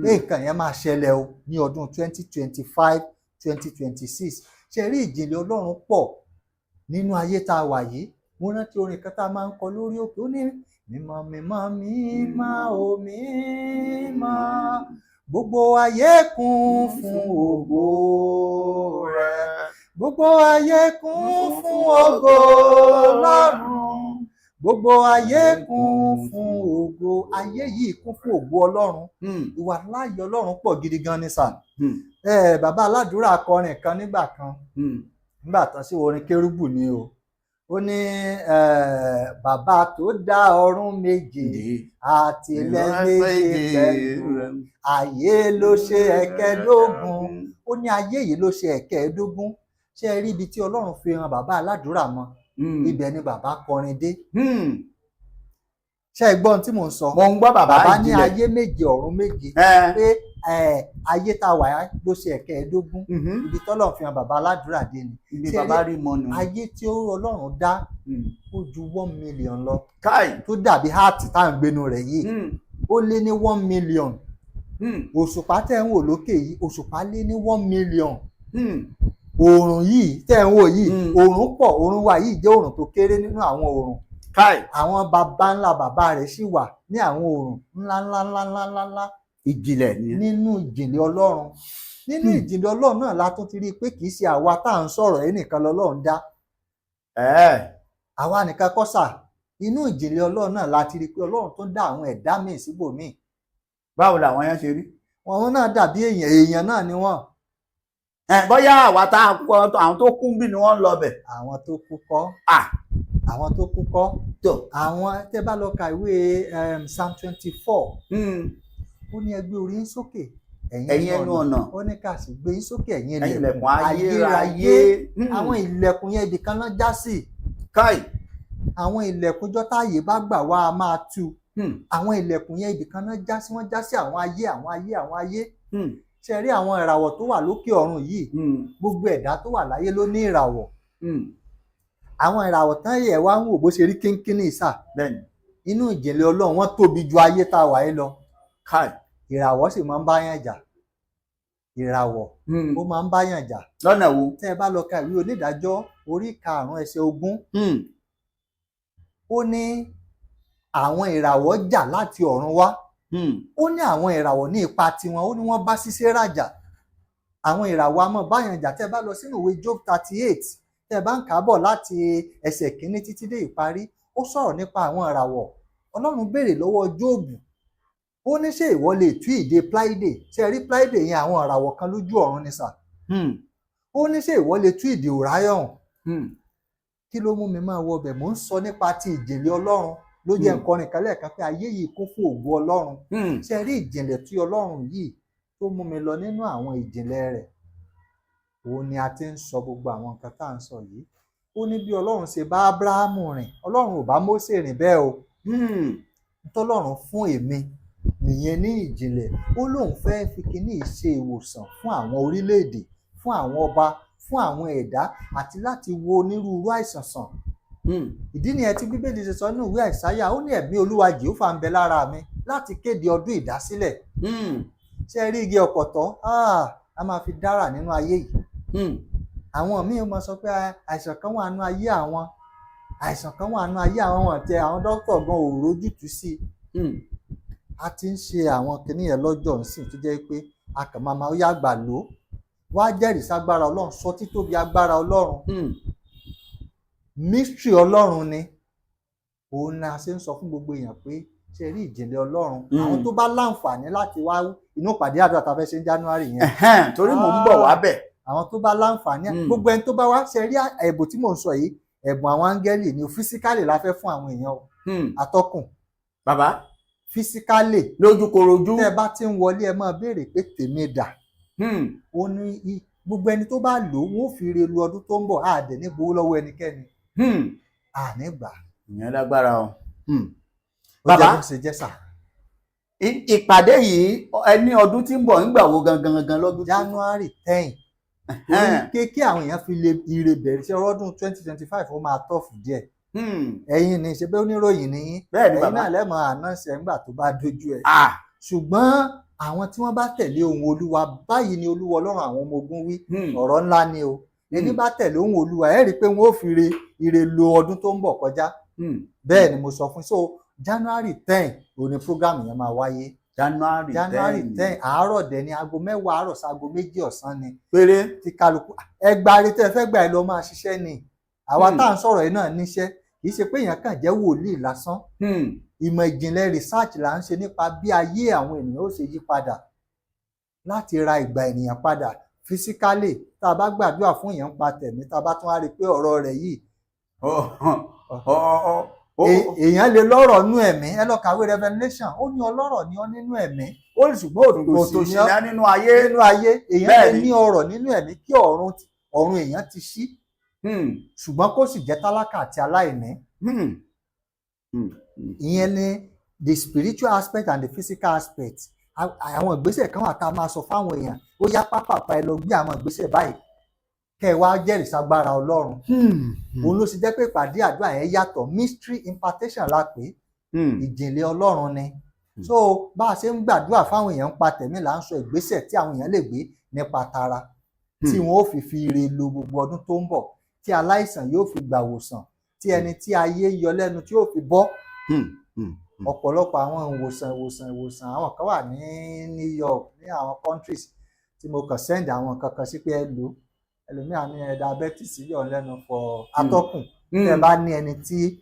pé nǹkan yẹn máa ṣẹlẹ̀ o ní ọdún 2025, 2026. Ṣe rí, ìjìnlẹ̀ Ọlọ́run pọ̀ nínú ayé tá a wà yìí. Mo rántí orin kan tá a máa ń kọ lórí òkè, ó ní mímọ́, mímọ́, mímọ́ o, mímọ́, gbogbo ayé kún fún ògo rẹ̀, gbogbo ayé kún fún ògo Ọlọ́run, gbogbo ayé kún fún ògo. Ayé yìí kún fún ògo Ọlọ́run. Ìwà láàyè Ọlọ́run pọ̀ gidi gan ni sà. Bàbá aládùúrà kọrin kan nígbà kan, nígbà tán sí orin kérúbù ni o. Ó ní bàbá tó dá ọ̀run méje àti ilẹ̀ méje pẹ̀lú ayé ló ṣe ẹ̀kẹ́dógún. Ó ní ayé yìí ló ṣe ẹ̀kẹ́ẹ̀dógún. Ṣé ẹ rí ibi tí Ọlọ́run fi hàn bàbá aládùúrà mọ́? Ibẹ̀ ni bàbá kọrin dé. Ṣé ẹ gbọ́ ohun tí mò ń sọ? Mo ń gbọ́, bàbá. Bàbá ní Ìjìnlẹ̀. ayé méje, ọ̀run méje, pé ayé tá a wà yá ló ṣe ẹ̀kẹ́ẹ̀dógún. Ibi tọ́lọ́run fi hàn bàbá aládùúrà dé ni. Ibi Ṣé ẹ bàbá rí rí mọ nù. ayé tí ó Ọlọ́run dá, ó ju 1 million lọ, Káì. tó dàbí heart tá à ń gbénu rẹ̀ yìí. Ó lé ní 1 million. Òṣùpá tẹ́ ń wò lókè yìí, òṣùpá lé ní 1 million. Òòrùn yìí tẹ́ ń wò yìí, òòrùn pọ̀. Òòrùn wa yìí jẹ́ òòrùn tó kéré nínú àwọn òòrùn. Káì. Àwọn baba ńlá bàbá rẹ̀ sì wà ní àwọn òòrùn ńlá ńlá ńlá ńlá ńlá ńlá. Ìjìnlẹ̀ ni. Nínú ìjìnlẹ̀ Ọlọ́run, nínú ìjìnlẹ̀ Ọlọ́run náà la tún ti rí i pé kì í ṣe àwa tá à ń sọ̀rọ̀ yìí nìkan lọ́lọ́run dá. Àwa nìkan kọ́ sà. Inú ìjìnlẹ̀ Ọlọ́run náà la ti rí i pé Ọlọ́run tó dá àwọn ẹ̀dá míì síbòmíì. Báwo làwọn yẹn ṣe rí? Wọn náà dàbí èèyàn, èèyàn náà ni wọ́n. Ẹ bóyá àwa tá a kọ, àwọn tó kú bí ni wọ́n ń lọ bẹ̀. Àwọn tó kú kọ́. Ah. Àwọn tó kú kọ́. Tó. Àwọn tẹ́ bá lọ ka ìwé Psalm 24, ó ní, "Ẹ gbé orí yín sókè, ẹ̀yin ẹnu ọ̀nà." Ó ní ká sì gbé yín sókè, ẹ̀yin ẹ̀yin ilẹ̀kùn ilẹ̀kùn ayérayé. Àwọn ilẹ̀kùn yẹn, ibì kan náà já sí. Káì. Àwọn ilẹ̀kùn jọ́ táàyè bá gbà wá, a máa tú. Àwọn ilẹ̀kùn yẹn, ibì kan náà já sí. Wọ́n já sí àwọn ayé, àwọn ayé, àwọn ayé. Ṣe rí àwọn ìràwọ̀ tó wà lókè ọ̀run yìí? Gbogbo ẹ̀dá tó wà láyé ló ní ìràwọ̀. Àwọn ìràwọ̀ tán yẹ̀ wá ń wò bó ṣe rí kínkínní ìsà, inú ìjìnlẹ̀ Ọlọ́run, wọ́n tóbi ju ayé tá a wà yìí lọ. Káì. Ìràwọ̀ sì máa ń báyàn jà. Ìràwọ̀, ó máa ń báyàn jà. Lọ́nà wo? Tẹ́ ẹ bá lọ ka ìwé Onídàájọ́ orí 5 ẹsẹ̀ 20, ó ní àwọn ìràwọ̀ jà láti ọ̀run wá. Ó ní àwọn ìràwọ̀ ní ipa tiwọn, ó ní wọ́n bá Sísérà jà. Àwọn ìràwọ̀ a máa báyàn jà. Tẹ́ ẹ bá lọ sínú ìwé Job 38, tẹ́ ẹ bá ń kà á bọ̀ láti ẹsẹ̀ kínní títí dé ìparí, ó sọ̀rọ̀ nípa àwọn ìràwọ̀. Ọlọ́run béèrè lọ́wọ́ Jóòbù, ó ní, "Ṣé ìwọ lè tú ìdè Pleiade?" Ṣé ẹ rí Pleiade yẹn? Àwọn ìràwọ̀ kan lójú ọ̀run ni sà. Ó ní, "Ṣé ìwọ lè tú ìdè Orion?" Kí ló mú mi máa wọ ọbẹ̀? Mò ń sọ nípa ti ìjìnlẹ̀ Ọlọ́run ló jẹ́ nǹkan kan lẹ́ẹ̀kan pé ayé yìí kún fún ògo Ọlọ́run. Ṣe rí ìjìnlẹ̀ tí Ọlọ́run yìí tó mú mi lọ nínú àwọn ìjìnlẹ̀ rẹ̀, òun ni a ti ń sọ gbogbo àwọn nǹkan tá à ń sọ yìí. Ó ní bí Ọlọ́run ṣe bá Ábúráhámù rìn, Ọlọ́run ò bá Mósè rìn bẹ́ẹ̀ o. Tọ́lọ́run fún èmi nìyẹn ní ìjìnlẹ̀. Ó lóun fẹ́ fi kinní yìí ṣe ìwòsàn fún àwọn orílẹ̀-èdè, fún àwọn ọba, fún àwọn ẹ̀dá, àti láti wo onírúurú àìsàn sàn. Ìdí nìyẹn tí Bíbélì ṣe sọ nínú ìwé Àìsáyà, ó ní, "Ẹ̀mí Olúwa Jèhófà ń bẹ lára mi láti kéde ọdún ìdásílẹ̀." Ṣé ẹ rí igi ọ̀pọ̀tọ́? Ah, a máa fi dára nínú ayé yìí. Àwọn míì máa sọ pé, "Ah, àìsàn kan wà nínú ayé àwọn, àìsàn kan wà nínú ayé àwọn." Wọn tẹ àwọn dókítà gan ò rójútùú sí i. A ti ń ṣe àwọn kinní yẹn lọ́jọ́ nsìn tó jẹ́ pé a kàn máa máa yá gbà ló wá jẹ́rìí ságbára Ọlọ́run, sọ títóbi agbára Ọlọ́run. Mystery Ọlọ́run ni. Òun ni a ṣe ń sọ fún gbogbo èèyàn pé, ṣe rí ìjìnlẹ̀ Ọlọ́run, àwọn tó bá láǹfààní láti wá inú ìpàdé àdúrà tá a fẹ́ ṣe ní January yẹn. Ẹ̀hẹ́n, torí mò ń bọ̀ wá bẹ̀. Àwọn tó bá láǹfààní, gbogbo ẹni tó bá wá, ṣe rí ẹ̀bùn tí mò ń sọ yìí, ẹ̀bùn àwọn áńgẹ́lì ni. Physically la fẹ́ fún àwọn èèyàn o. Atọ́kùn. Bàbá. Physically. Lójúkorojú. Tẹ́ ẹ bá ti ń wọlé, ẹ máa béèrè pé, "Tèmi dà?" Ó ní gbogbo ẹni tó bá lò ó, wọn ò fi re lu ọdún tó ń bọ̀. Á dẹ̀ ní gbowó lọ́wọ́ ẹnikẹ́ni. Àní gbà. Ìyẹn lágbára o. Ó jẹ́ Bàbá. bó ṣe jẹ́ sà. Ìpàdé yìí, ẹ ní ọdún tí ń bọ̀, nígbà wo gangan gangan lọ́dún tí? January 10, torí pé kí àwọn èèyàn fi lè ire bẹ̀rẹ̀ sí ọdún 2025, ó máa tough díẹ̀. Ẹ̀yin ní ṣe pé oníròyìn ní yín. Bẹ́ẹ̀ ni ẹ̀yin bàbá. náà lẹ́mọ̀ ànáṣe ńgbà tó bá dójú ẹ̀. Ah. Ṣùgbọ́n àwọn tí wọ́n bá tẹ̀lé ohun Olúwa, báyìí ni Olúwa Ọlọ́run àwọn ọmọ ogun wí. Ọ̀rọ̀ ńlá ni o. Ẹni bá tẹ̀lé ohun Olúwa, ẹ rí i pé wọ́n ó fi ire ire lo ọdún tó ń bọ̀ kọjá. Bẹ́ẹ̀ ni mo sọ fún. So January 10 òní program yẹn máa wáyé. January January 10. 10, àárọ̀ dẹ̀ ní, aago 10 àárọ̀ sáago 2 ọ̀sán ni. Péré. Tí kálukú ẹgbàá tẹ́ ẹ fẹ́ gbà, ẹ lọ máa ṣiṣẹ́ ni. Àwa tá à ń sọ̀rọ̀ yìí náà níṣẹ́. Kì í ṣe pé èèyàn kàn jẹ́ wòlíì lásán. Ìmọ̀ ìjìnlẹ̀ research là ń ṣe nípa bí ayé àwọn ènìyàn ó ṣe yí padà, láti ra ìgbà ènìyàn padà physically. Tá a bá gbàdúrà fún èèyàn pa tẹ̀mí, tá a bá tún wá rí i pé ọ̀rọ̀ rẹ̀ yìí, èèyàn lè lọ́rọ̀ nú ẹ̀mí. Ẹ lọ kàwé Revelation, ó ní ọlọ́rọ̀ ni ọ́ nínú ẹ̀mí, ó ní ṣùgbọ́n òtòṣì òtòṣì ni ọ́ ní nínú ayé. Nínú ayé. Èèyàn lè Bẹ́ẹ̀ni. ní ọrọ̀ nínú ẹ̀mí, kí ọ̀run ọ̀run èèyàn ti ṣí, ṣùgbọ́n kó sì jẹ́ tálákà àti aláìní. Ìyẹn ni the spiritual aspect and the physical aspect. Àwọn ìgbésẹ̀ kan wà tá a máa sọ fáwọn èèyàn, ó yá pápápá, ẹ lọ gbé àwọn ìgbésẹ̀ báyìí, kẹ́ ẹ wá jẹ́rìí ságbára Ọlọ́run. Òun ló sì jẹ́ pé ìpàdé àdúrà yẹn yàtọ̀. Mystery impartation la pè é. Ìjìnlẹ̀ Ọlọ́run ni. So bá a ṣe ń gbàdúrà fáwọn èèyàn ń pa tẹ̀mí, là ń sọ ìgbésẹ̀ tí àwọn èèyàn lè gbé nípa tara tí wọn ó fi ire lo gbogbo ọdún tó ń bọ̀, tí aláìsàn yóò fi gbàwòsàn, tí ẹni tí ayé yọ lẹ́nu tí yóò fi bọ́. Ọ̀pọ̀lọpọ̀ àwọn ìwòsàn àwọn kan wà ní New York, ní àwọn countries tí mo kàn send àwọn kankan sí pé ẹ lò. Ẹlòmíà ní ẹ diabetes yọ̀ lẹ́nu for atọ́kùn. Tẹ́ bá ní ẹni tí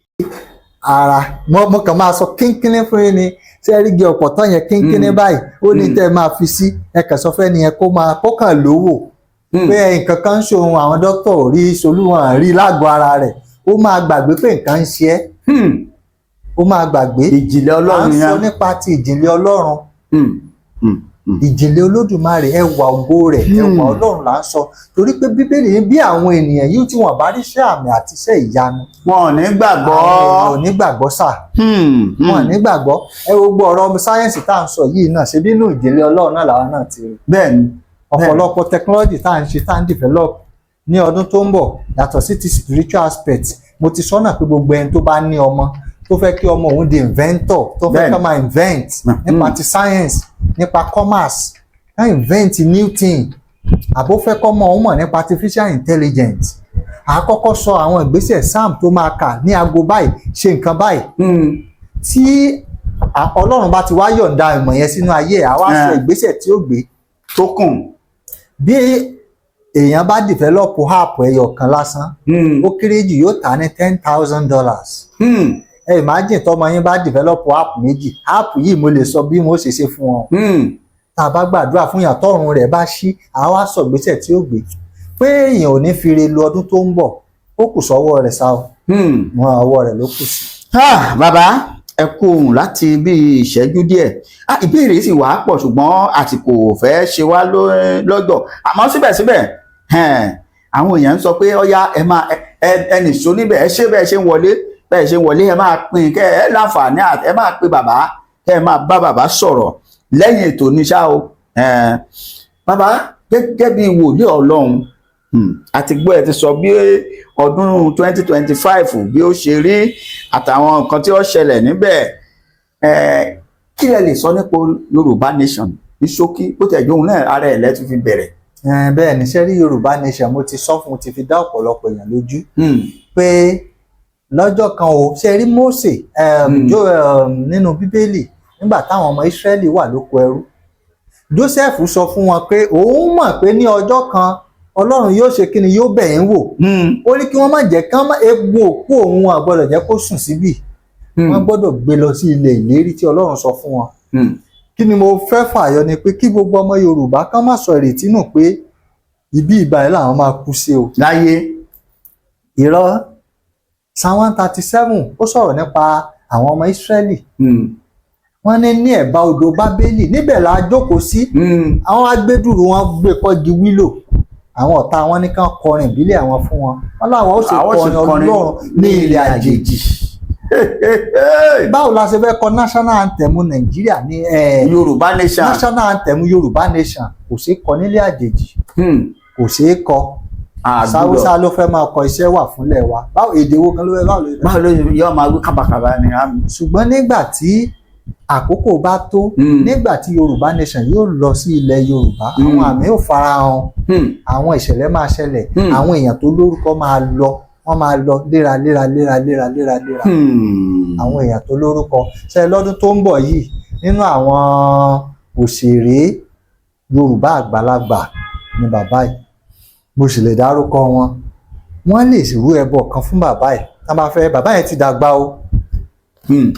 ara, mo kàn máa sọ kínkínní fún yín ni. Ṣé ẹ rí igi ọ̀pọ̀tọ́ yẹn, kínkínní báyìí ó ní tẹ́ ẹ máa fi sí. Ẹ kàn sọ fẹ́ nìyẹn kó máa kó kàn lówó pé nǹkan kan ń ṣòun, àwọn dókítà ò rí solúwọ̀n rí lágọ̀ọ́ ara rẹ̀, ó máa gbàgbé pé nǹkan ń ṣe ẹ́. Ó máa gbàgbé. Ìjìnlẹ̀ À Ọlọ́run ń sọ yẹn. nípa ti ìjìnlẹ̀ Ọlọ́run, ìjìnlẹ̀ Olódùmarè, ẹwà ògo rẹ̀, ẹwà Ọlọ́run là ń sọ, torí pé Bíbélì ní bí àwọn ènìyàn yìí tí wọ́n bá rí iṣẹ́ àmì àti iṣẹ́ ìyanu, Wọn ò ní gbàgbọ́. àwọn èèyàn ò ní gbàgbọ́ sà. Wọn ò ní gbàgbọ́. Ẹ wo gbogbo ọ̀rọ̀ sáyẹ́ǹsì tá à ń sọ yìí náà, ṣe bí inú ìjìnlẹ̀ Ọlọ́run náà làwọn náà ti rí. Ọ̀pọ̀lọpọ̀ technology tá à ń ṣe, tá à ń develop ní ọdún tó ń bọ̀, yàtọ̀ sí ti spiritual aspect, mo ti sọ́nà pé gbogbo ẹni tó bá ní ọmọ tó fẹ́ kí ọmọ òun di inventor, tó fẹ́ ká máa invent nípa ti science, nípa commerce, ká invent new thing, àbó fẹ́ kọ́ mọ òun mọ̀ nípa artificial intelligence, àkọ́kọ́ sọ àwọn ìgbésẹ̀ psalm tó máa kà ní aago báyìí, ṣe nǹkan báyìí. Tí Ọlọ́run bá ti wá yọ̀ǹda ìmọ̀ yẹn sínú ayé ẹ̀, á wá sọ ìgbésẹ̀ tí ó gbé tó kùn. Bí èèyàn bá develop app ẹyọ kan lásán, ó kéré jù yóò tà ní $10,000. Ẹ imagine tọmọ yín bá develop app méjì. App yìí, mo lè sọ bí mo ṣe ṣe fún wọn. Tá a bá gbàdúrà fún yàn, tọrùn rẹ̀ bá ṣí, àá wá sọ ìgbésẹ̀ tí ó gbé pé èèyàn ò ní fi re lu ọdún tó ń bọ̀. Ó kù sọ́wọ́ rẹ̀ sá o. Wọn ọwọ́ rẹ̀ ló kù sí. Ah, bàbá, ẹ kú ohùn láti bí ìṣẹ́jú díẹ̀. Ah, ìbéèrè sì wà pọ̀, ṣùgbọ́n àsìkò ò fẹ́ ṣe wá lọ́jọ́. Àmọ́ síbẹ̀síbẹ̀, àwọn èèyàn ń sọ pé ọ̀yá, ẹ máa ẹ nìṣó níbẹ̀. Ẹ ṣé bẹ́ẹ̀ ṣe ń wọlé, bẹ́ẹ̀ ṣe ń wọlé. Ẹ máa pín kẹ́ ẹ láǹfààní ẹ máa pe bàbá, kẹ́ ẹ máa bá bàbá sọ̀rọ̀ lẹ́yìn ètò ní ṣá o. Bàbá, gẹ́gẹ́ bí wòlíì Ọlọ́run, àti gbọ́ ẹ ti sọ bí ọdún 2025 bí ó ṣe rí àtàwọn nǹkan tí ó ṣẹlẹ̀ níbẹ̀. Kí lẹ lè sọ nípa Yorùbá Nation ní ṣókí, bó tẹ̀ jóun náà ara ẹ̀ lẹ́tún fi bẹ̀rẹ̀? Bẹ́ẹ̀ ni. Ṣé rí Yorùbá Nation, mo ti sọ fún, mo ti fi dá ọ̀pọ̀lọpọ̀ èèyàn lójú pé lọ́jọ́ kan o, ṣe rí Mósè nínú Bíbélì, nígbà táwọn ọmọ Ísírẹ́lì wà lóko ẹrú, Joseph sọ fún wọn pé òun mọ̀ pé ní ọjọ́ kan Ọlọ́run yóò ṣe kíni, yóò bẹ̀ yín wò. Ó ní kí wọ́n má jẹ́ kán má egun òkú òun àgbọ́dọ̀ jẹ́ kó sùn síbì. Wọ́n gbọ́dọ̀ gbé lọ sí ilẹ̀ ìlérí tí Ọlọ́run sọ fún wọn. Kí ni mo fẹ́ fàyọ ni pé kí gbogbo ọmọ Yorùbá kán má sọ ìrètí nù pé ibi ìgbà yẹn làwọn máa kú sí o. Láyé. Irọ́. Psalm 137, ó sọ̀rọ̀ nípa àwọn ọmọ Ísírẹ́lì. Wọ́n ní ní ẹ̀bá odò Bábélì, níbẹ̀ la jókòó sí. Àwọn agbẹdùrú wọn gbé kọ́gi wílò. Àwọn ọ̀tá wọn ní kán kọrin ìbílẹ̀ àwọn fún wọn, wọn láwọn ó sì Àwọn sì kọrin kọrin Ọlọ́run ní ilẹ̀ àjèjì. Báwo la ṣe fẹ́ kọ national anthem Nàìjíríà ní Yorùbá Nation. National anthem Yorùbá Nation kò ṣeé kọ nílé àjèjì. Kò ṣeé kọ. Àgbúdọ̀. Sáwúsá ló fẹ́ máa kọ iṣẹ́ wà fúnlẹ̀ wa. Báwo, èdè wo gan ló fẹ́, báwo ló fẹ́? Báwo ló yọ máa wí kábàkàbà ni àmì. Ṣùgbọ́n nígbà tí àkókò bá tó, nígbà tí Yorùbá Nation yóò lọ sí ilẹ̀ Yorùbá, àwọn àmì ò farahàn. Àwọn ìṣẹ̀lẹ̀ máa ṣẹlẹ̀. Àwọn èèyàn tó lórúkọ máa lọ, wọ́n máa lọ léra léra léra léra léra léra. Àwọn èèyàn tó lórúkọ ṣe lọ́dún tó ń bọ̀ yìí, nínú àwọn òṣèré Yorùbá àgbàlagbà ni bàbá yìí, mo sì lè dárúkọ wọn. Wọ́n lè rú ẹbọ kan fún bàbá yìí tá bá fẹ́. Bàbá yẹn ti dàgbà o.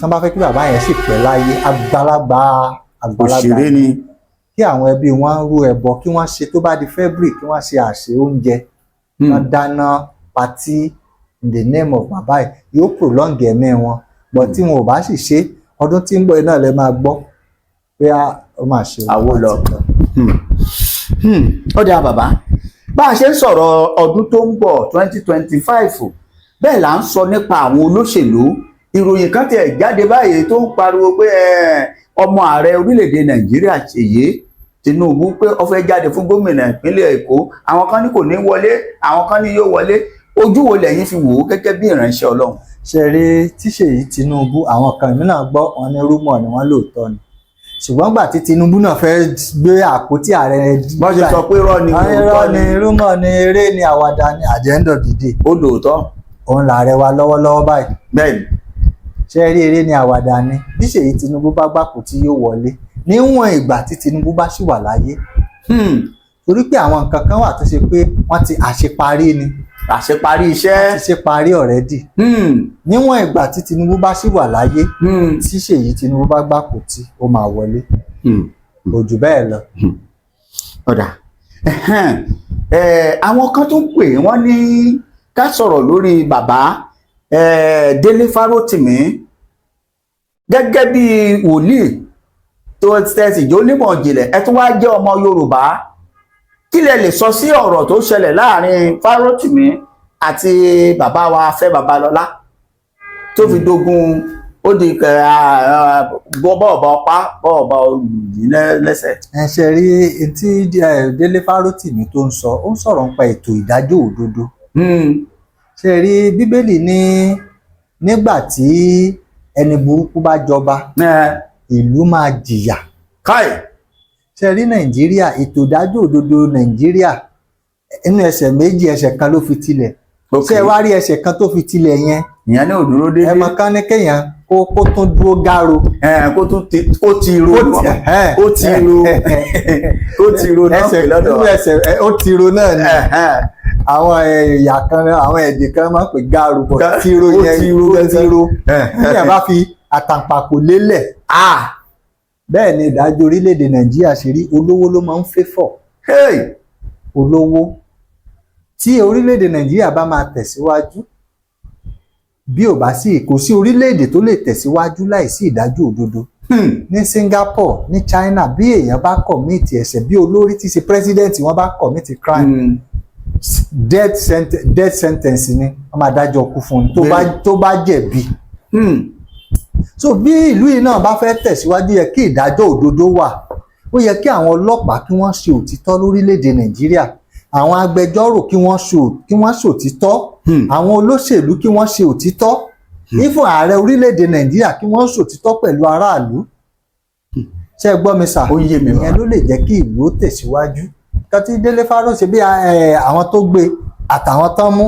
Tá bá fẹ́ kí bàbá yẹn sì pẹ́ láyé, àgbàlagbà àgbàlagbà, Òṣèré ni. kí àwọn ẹbí wọn rú ẹbọ, kí wọ́n ṣe tó bá di February, kí wọ́n ṣe àṣẹ oúnjẹ, wọ́n dáná party in the name of bàbá yìí, yóò prolong ẹ̀mí wọn. But tí wọn ò bá sì ṣe, ọdún tí ń bọ̀ yìí náà lè máa gbọ́ pé ó máa ṣe. Àwo lọ. Ó dáa bàbá, bá a ṣe ń sọ̀rọ̀ ọdún tó ń bọ̀ 2025, bẹ́ẹ̀ là ń sọ nípa àwọn olóṣèlú. Ìròyìn kan tiẹ̀ jáde báyìí tó ń pariwo pé ọmọ ààrẹ orílẹ̀-èdè Nàìjíríà Ṣèyí Tinubu pé ó fẹ́ jáde fún gómìnà ìpínlẹ̀ Èkó. Àwọn kan ní kò ní wọlé, àwọn kan ní yóò wọlé. Ojú wo lẹ̀yin fi wò ó gẹ́gẹ́ bí ìránṣẹ́ Ọlọ́run? Ṣe rí tí Ṣèyí Tinubu, àwọn kan èmi náà gbọ́ wọn ní rumour ni wọ́n, lóòótọ́ ni, ṣùgbọ́n gbà tí Tinubu náà fẹ́ gbé àpótí ààrẹ, Wọ́n ṣe sọ pé irọ́ ni, wọ́n ní òótọ́ irọ́ ni, rumour ni, eré ni, àwàdà ni. At the end of the day, Ó dòótọ́. òun làárẹ̀ wa lọ́wọ́lọ́wọ́ báyìí. Ṣe rí, eré ni, àwàdà ni. Bí Ṣèyí Tinubu bá gbàpò tí yóò wọlé níwọ̀n ìgbà tí Tinubu bá ṣì wà láyé, torí pé àwọn nǹkan kan wà tó ṣe pé wọ́n ti àṣeparí ni. Àṣeparí iṣẹ́. Ti ṣe parí already. Níwọ̀n ìgbà tí Tinubu bá ṣì wà láyé, tí Ṣèyí Tinubu bá gbàpò tí ó máa wọlé, kò jù bẹ́ẹ̀ lọ. Ọ̀dà. Àwọn kan tó ń pè wọ́n ní ká sọ̀rọ̀ lórí bàbá Délé Fárótìmí gẹ́gẹ́ bí wòlíì tó tẹ̀sí jó nímọ̀ ìjìnlẹ̀, ẹ tún wá jẹ́ ọmọ Yorùbá. Kí lẹ lè sọ sí ọ̀rọ̀ tó ṣẹlẹ̀ láàrin Fárótìmí àti bàbá wa Afẹ́ Babalọ́lá tó fi dogun, ó di bọ́ọ̀bà ọpá bọ́ọ̀bà olùyí lẹ́sẹ̀? Ẹ ṣe rí tí Délé Fárótìmí tó ń sọ, ó ń sọ̀rọ̀ nípa ètò ìdájọ́ òdodo. Ṣe rí, Bíbélì ní nígbà tí ẹni burúkú bá jọba, ìlú máa jìyà. Káì. Ṣe rí Nàìjíríà, ètò ìdájọ́ òdodo Nàìjíríà, inú ẹsẹ̀ méjì, ẹsẹ̀ kan ló fi tilẹ̀. Ṣé ẹ wá rí ẹsẹ̀ kan tó fi tilẹ̀ yẹn? Ìyẹn ní òdúró dédé. Ẹ mọ kán ní kéèyàn kó tún dúró gáro. Kó tún ti ó ti ro. Ó ti ro, ó ti ro náà ẹsẹ̀ pè lọ́dọ̀ nínú wa. Ẹsẹ̀ ó ti ro náà ni. Àwọn ẹ̀yà kan, àwọn èdè kan máa ń pè gáro bọ̀ tiro Ó yẹn ti ro. ó ti ro níyàn bá fi àtàǹpàkò lélẹ̀. Bẹ́ẹ̀ ni ìdájọ́ orílẹ̀-èdè Nàìjíríà ṣe rí. Olówó ló máa ń fẹ́fọ̀ olówó. Tí orílẹ̀-èdè Nàìjíríà bá máa tẹ̀síwájú, bí ò bá sí, kò sí orílẹ̀-èdè tó lè tẹ̀síwájú láìsí ìdájọ́ òdodo. Ní Singapore, ní China, bí èèyàn bá commit ẹ̀ṣẹ̀, bí olórí tí ṣe president wọn bá commit crime, death sentence ni wọ́n máa dájọ́ kú fún un tó bá jẹ̀bi. So bí ìlú yìí náà bá fẹ́ tẹ̀síwájú, yẹ kí ìdájọ́ òdodo wà. Ó yẹ kí àwọn ọlọ́pàá kí wọ́n ṣe òtítọ́ lórílẹ̀‐èdè Nàìjíríà, àwọn agbẹjọ́rò kí wọ́n ṣe òtítọ́, àwọn olóṣèlú kí wọ́n ṣe òtítọ́, even ààrẹ orílẹ̀‐èdè Nàìjíríà kí wọ́n ṣe òtítọ́ pẹ̀lú aráàlú. Ṣé ẹ gbọ́ mi sà? Ó yé mi. Ìyẹn Bàbá. ló lè jẹ́ kí ìlú ó tẹ̀síwájú. Kan tí Délé Fáróṣe bí àwọn tó gbé àtàwọn tán mú,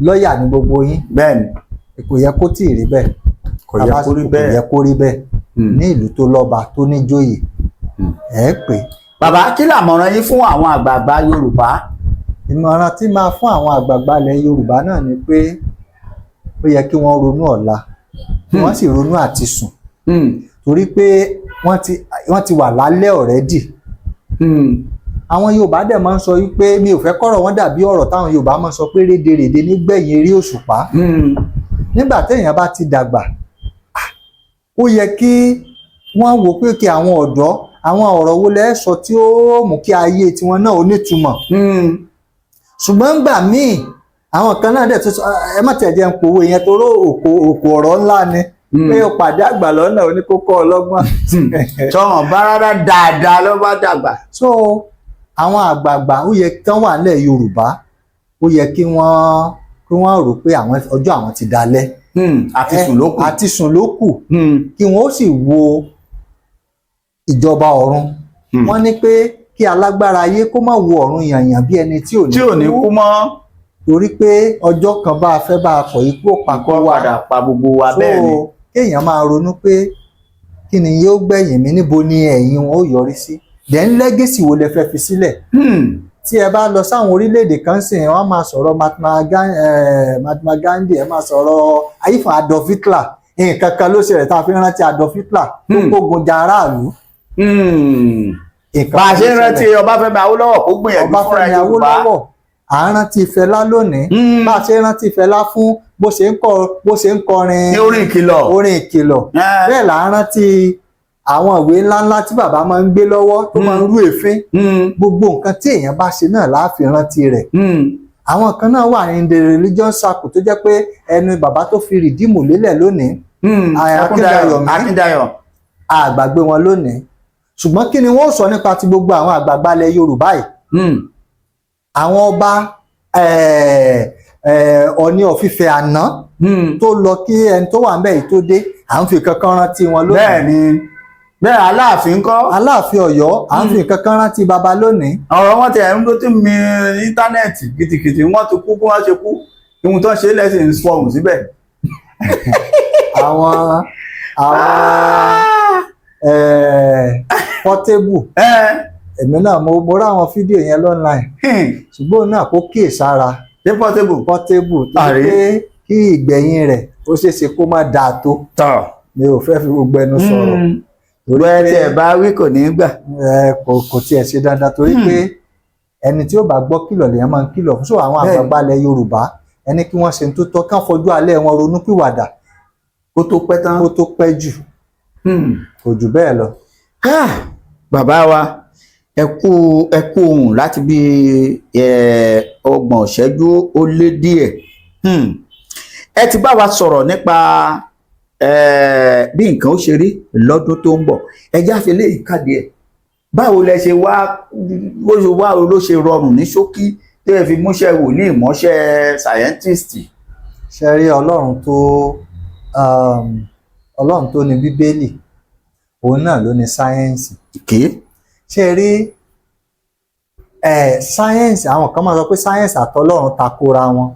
lọ́ọ̀yà ní gbogbo yín. Kò yẹ kó tíì rí bẹ́ẹ̀. Kò yẹ kó rí Kò bẹ́ẹ̀. yẹ kó rí bẹ́ẹ̀ ní ìlú tó lọ́ba, tó níjòyè. Ẹ pé. Bàbá, kí làmọ̀ràn yín fún àwọn àgbààgbà Yorùbá? Ìmọ̀ràn tí máa fún àwọn àgbààgbà ilẹ̀ Yorùbá náà ni pé ó yẹ kí wọ́n ronú ọ̀la, kí wọ́n sì ronú àti sùn, torí pé wọ́n ti wà lálẹ́ already. Àwọn Yorùbá dẹ̀ máa ń sọ wípé, mi ò fẹ́ kọ́rọ̀ wọn dàbí ọ̀rọ̀ táwọn Yorùbá máa ń sọ pé rédèrèdè nígbẹ̀yìn eré òṣùpá. Nígbà téèyàn bá ti dàgbà, ó yẹ kí wọ́n wò pé kí àwọn ọ̀dọ́, àwọn ọ̀rọ̀ wo lẹ́ sọ tí ó mú kí ayé tiwọn náà ó nítumọ̀. Ṣùgbọ́n gbà míì, àwọn kan náà dẹ̀ tó sọ, ẹ má tẹ̀ jẹ́ ń pòwe yẹn toró òkò òkò ọ̀rọ̀ ńlá ni, pé ó pàdé àgbà lọ́nà oníkókó ọlọ́gbọ́n. Tọ́wọ̀n bá rárá dáadáa ló bá dàgbà. So àwọn àgbààgbà ó yẹ kí wọ́n wà nílẹ̀ Yorùbá, ó yẹ kí wọ́n rò pé àwọn ọjọ́ àwọn ti dalẹ̀. Àti sùn ló kù. Àti sùn ló kù, kí wọ́n ó sì wo ìjọba ọ̀run. Wọ́n ní pé kí alágbára ayé kó má wo ọ̀run yànyàn bí ẹni tí ò ní Tí ò ní kú mọ́. Torí pé ọjọ́ kan, bá a fẹ́ bá a kọ̀, ikú ò pa kó Kó wá. padà pa gbogbo wa, bẹ́ẹ̀ ni. So kéèyàn máa ronú pé kí ni yóò gbẹ̀yìn mi, níbo ni ẹ̀yìn wọn ó yọrí sí, then legacy wo lẹ fẹ́ fi sílẹ̀? Tí ẹ bá lọ sáwọn orílẹ̀-èdè kan sìn, wọ́n máa sọ̀rọ̀ Mahatma Gandhi, ẹ máa sọ̀rọ̀ ayífọ̀n Adolf Hitler. Nǹkan kan ló ṣẹlẹ̀ tá a fi rántí Adolf Hitler tó kógun ja aráàlú. Nǹkan Bá a kan ṣe ló ń rántí ṣẹlẹ̀. Ọbáfẹ́mi Awólọ́wọ̀ kó gbìyànjú fúnra Ọbáfẹ́mi Yorùbá. Awólọ́wọ̀, à ń rántí Fẹlá lónìí. Bá a ṣe ń rántí Fẹlá fún bó ṣe ń kọrin Ní orin ìkìlọ̀. orin ìkìlọ̀, bẹ́ẹ̀ là ń rántí àwọn ìwé ńláńlá tí bàbá máa ń gbé lọ́wọ́ tó máa ń rú èéfín. Gbogbo nǹkan tí èèyàn bá ṣe náà la fi rántí rẹ̀. Àwọn kan náà wà ní the religion circle tó jẹ́ pé ẹnu bàbá tó fi Redeem lélẹ̀ lónìí, Akíndayọ̀ mi. Akíndayọ̀. Àgbàgbé wọn lónìí. Ṣùgbọ́n kí ni wọ́n sọ nípa ti gbogbo àwọn àgbààgbà ilẹ̀ Yorùbá yìí? Àwọn ọba, Ọọ̀ni of Ifẹ̀ àná tó lọ kí ẹni tó wà ńbẹ̀ yìí tó dé, à ń fi kankan rántí wọn lónìí. Bẹ́ẹ̀ ni, bẹ́ẹ̀ Aláàfin ńkọ́? Aláàfin Ọ̀yọ́, à ń fi kankan rántí baba lónìí. Ọ̀rọ̀ wọn tẹ̀ ń tó tí mi íńtánẹ́ẹ̀tì kìtìkìtì. Wọ́n ti kú bí wọ́n ṣe kú, ihun tó ń ṣe lẹ́sìn ń fọhùn síbẹ̀. Àwọn Portable, èmi náà mo rí àwọn fídíò yẹn online, ṣùgbọ́n òun náà kó kíyè sára. Ṣé Portable? Portable tó Àrí. pé kí ìgbẹ̀yìn rẹ̀ ó ṣeé ṣe kó má dáa tó. Mi ò fẹ́ fi gbogbo ẹnu sọ̀rọ̀ torí bẹ́ẹ̀ pé tí ẹ bá wí kò ní í gbà. Ẹ, kò tiẹ̀ ṣe dandan torí pé ẹni tí ó bá gbọ́ kìlọ̀ lèèyàn máa ń kìlọ̀ fún. So àwọn àgbààgbà ilẹ̀ Yorùbá, ẹni kí wọ́n ṣe tó tọ́, kán fojú alẹ́ wọn ronú pìwàdà kó tó pẹ́ tán. Kó tó pẹ́ jù. Kò jù bẹ́ẹ̀ lọ. Ah, bàbá wa, ẹ kú ohùn láti bí 30 ìṣẹ́jú ó lé díẹ̀. Ẹ ti bá wa sọ̀rọ̀ nípa bí nǹkan ó ṣe rí lọ́dún tó ń bọ̀. Ẹ já fi lé ìkàdé ẹ̀. Báwo lẹ ṣe wá, bó ṣe wá ló ṣe rọrùn ní ṣókí tí ẹ fi múṣẹ́ wòlíì mọ́ṣẹ́ scientist? Ṣe rí Ọlọ́run tó ní Bíbélì, òun náà ló ní sáyẹ́ǹsì. Ṣe rí sáyẹ́ǹsì, àwọn kan máa sọ pé sáyẹ́ǹsì àtọlọ́run takora wọn.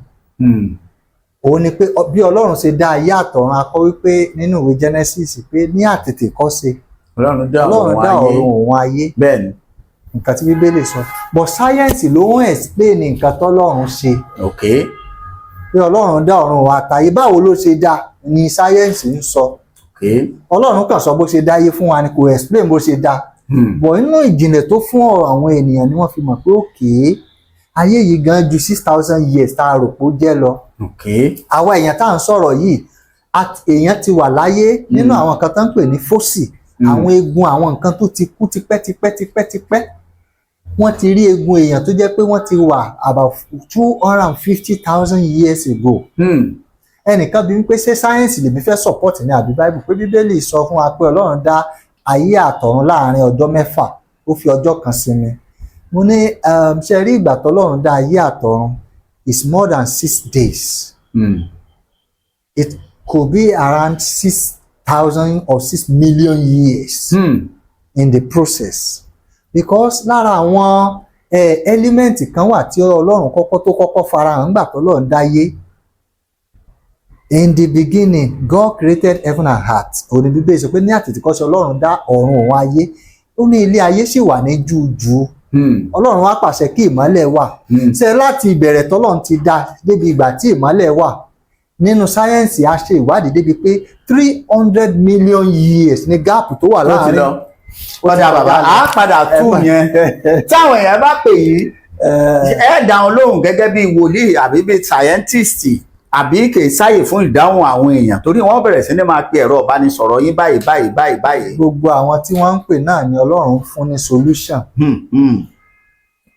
Òun ni pé bí Ọlọ́run ṣe dá ayé àtọ̀run, a kọ wípé nínú ìwé Genesis pé ní àtètèkọ́ṣe Ọlọ́run dá Ọlọ́run ọ̀run dá ayé. ọ̀run òun ayé. Nǹkan tí Bíbélì sọ, but sáyẹ́ǹsì ló ń explain nǹkan tọ́lọ́run ṣe. Pé Ọlọ́run dá ọ̀run òun àtayé, báwo ló ṣe dá ni sáyẹ́ǹsì ń sọ. Ọlọ́run kàn sọ bó ṣe dáyé fún wa ni, kò explain bó ṣe dá. But inú ìjìnlẹ̀ tó fún àwọn ènìyàn ni wọ́n fi mọ̀ pé òkè ayé yìí gan ju 6,000 years tá a rò pé ó jẹ́ lọ. Àwa èèyàn tá à ń sọ̀rọ̀ yìí, èèyàn ti wà láyé nínú àwọn nǹkan tó ń pè ní fossil, àwọn eegun, àwọn nǹkan tó ti kú tipẹ́ tipẹ́ tipẹ́ tipẹ́. Wọ́n ti rí eegun èèyàn tó jẹ́ pé wọ́n ti wà about 250,000 years ago. Ẹnìkan bí wípé ṣé sáyẹ́ǹsì lèmi fẹ́ support ní àbí Bible? Pé Bíbélì sọ fún wa pé Ọlọ́run dá ayé àtọ̀run láàrin ọjọ́ 6, ó fi ọjọ́ kan sinmi. Mo ní ṣe rí ìgbà tọ́lọ́run dá ayé àtọ̀run is more than 6 days. It could be around 6,000 or 6 million years in the process, because lára àwọn element kan wà tí Ọlọ́run kọ́kọ́ tó kọ́kọ́ farahàn nígbà tọ́lọ́run dáyé. In the beginning God created heaven and earth. Òní Bíbélì sọ pé ní àtètèkọ́ṣe Ọlọ́run dá ọ̀run òun ayé. Ó ní ilé ayé sì wà ní jújù. Ọlọ́run wá pàṣẹ kí ìmọ́lẹ̀ wà. Ṣe láti ìbẹ̀rẹ̀ tọ́lọ́run ti dá débi ìgbà tí ìmọ́lẹ̀ wà, nínú sáyẹ́ǹsì a ṣe ìwádìí débi pé 300 million years ní gap tó wà Ó ti láàárín. lọ. Ọ̀dà bàbá, á padà tú yẹn. Táwọn èèyàn bá pè yín, ẹ dá wọn lóhùn gẹ́gẹ́ bí wòlíì àbí bí scientist, àbí kì í sáyè fún ìdáhùn àwọn èèyàn, torí wọ́n bẹ̀rẹ̀ sí ní máa pe ẹ̀rọ ìbánisọ̀rọ̀ yín báyìí báyìí báyìí báyìí. Gbogbo àwọn tí wọ́n ń pè náà ni Ọlọ́run fún ní solution.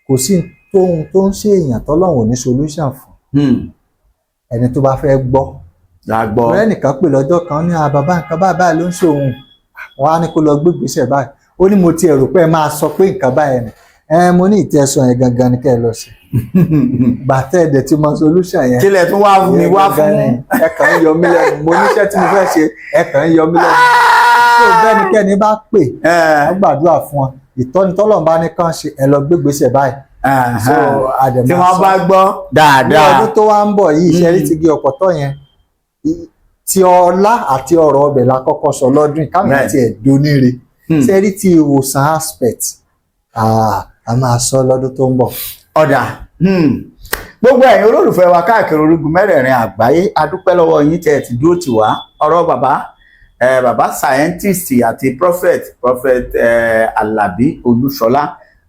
Kò sí tóhun tó ń ṣe èèyàn tọ́lọ́run ò ní solution fún, ẹni tó bá fẹ́ gbọ́. La gbọ́. Ọ̀rẹ́ nìkan pè lọ́jọ́ kan ní, "Ah, bàbá, nǹkan báyìí báyìí ló ń ṣe òun." Wọ́n á ní kó lọ gbé ìgbésẹ̀ báyìí. Ó ní, "Mo ti rò pé ẹ máa sọ pé nǹkan báyìí ni." Ẹ mo ní ìtẹ̀sán yẹn gangan ni kẹ́ ẹ lọ sí gbàtẹ́ ẹ̀dẹ̀ tí mo solution yẹn. Kílẹ̀ tún wá mi wá Ìyẹn fún. Gangan ni. Ẹ kàn ń yọ mí lẹ́nu, mo níṣẹ́ tí mo fẹ́ ṣe, ẹ kàn ń yọ mí lẹ́nu. Tó bẹ́nikẹ́ni bá pè, wọ́n gbàdúrà fún wọn, ìtọ́ni tọ́lọ́run bá ní kàn ṣe, ẹ lọ gbé ìgbésẹ̀ báyìí. So àdèmà tí wọ́n bá gbọ́ ní dáadáa. ọdún tó wá ń bọ̀ yìí, ṣe rí ti gé ọ̀pọ̀tọ́ yẹn, ti ọlá àti ọ̀rọ̀ ọbẹ̀ la kọ́kọ́ sọ lọ́dún yìí, káwọn tiẹ̀ doníre. Ṣe rí ti ìwòsàn aspect, a máa sọ lọ́dún tó ń bọ̀. Ọ̀dà, gbogbo ẹ̀yin olólùfẹ́ wa káàkiri orígun mẹ́rẹ̀ẹ̀rin àgbáyé, a dúpẹ́ lọ́wọ́ yín tẹ́ ẹ ti dúró tì wá. Ọ̀rọ̀ bàbá bàbá scientist àti prophet Alabi Olúṣọlá,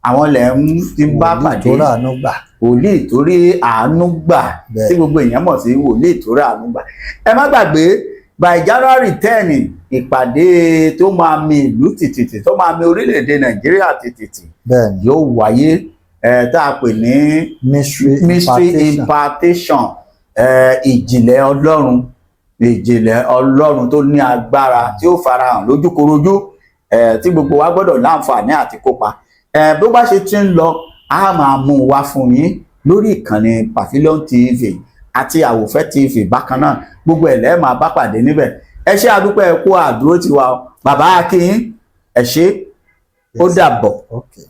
àwọn lẹ̀ ń ti bá Wòlíì pàdé. tó ràánú gbà. Wòlíì tó rí àánú gbà, tí gbogbo èèyàn mọ̀ sí wòlíì tó rí àánú gbà. Ẹ má gbàgbé, by January 10, ìpàdé tó máa mi ìlú tìtìtì, tó máa mi orílẹ̀-èdè Nàìjíríà tìtìtì yóò wáyé, tá a pè ní mystery mystery impartation. Impartation, ìjìnlẹ̀ Ọlọ́run, ìjìnlẹ̀ Ọlọ́run tó ní agbára tí ó farahàn lójúkorojú, tí gbogbo wa gbọ́dọ̀ láǹfààní àti kópa. Bó bá ṣe ti ń lọ, a máa mú un wá fún yín lórí ìkànnì Pavilion TV. àti Àwòfẹ́ TV bákan náà. Gbogbo ẹ̀ lẹ́ẹ̀ máa bá pàdé níbẹ̀. Ẹ ṣé, àdúpẹ́, ẹ kú àdúró tiwa o. Bàbá Akin, ẹ ṣé, ó dàbọ̀. Okay.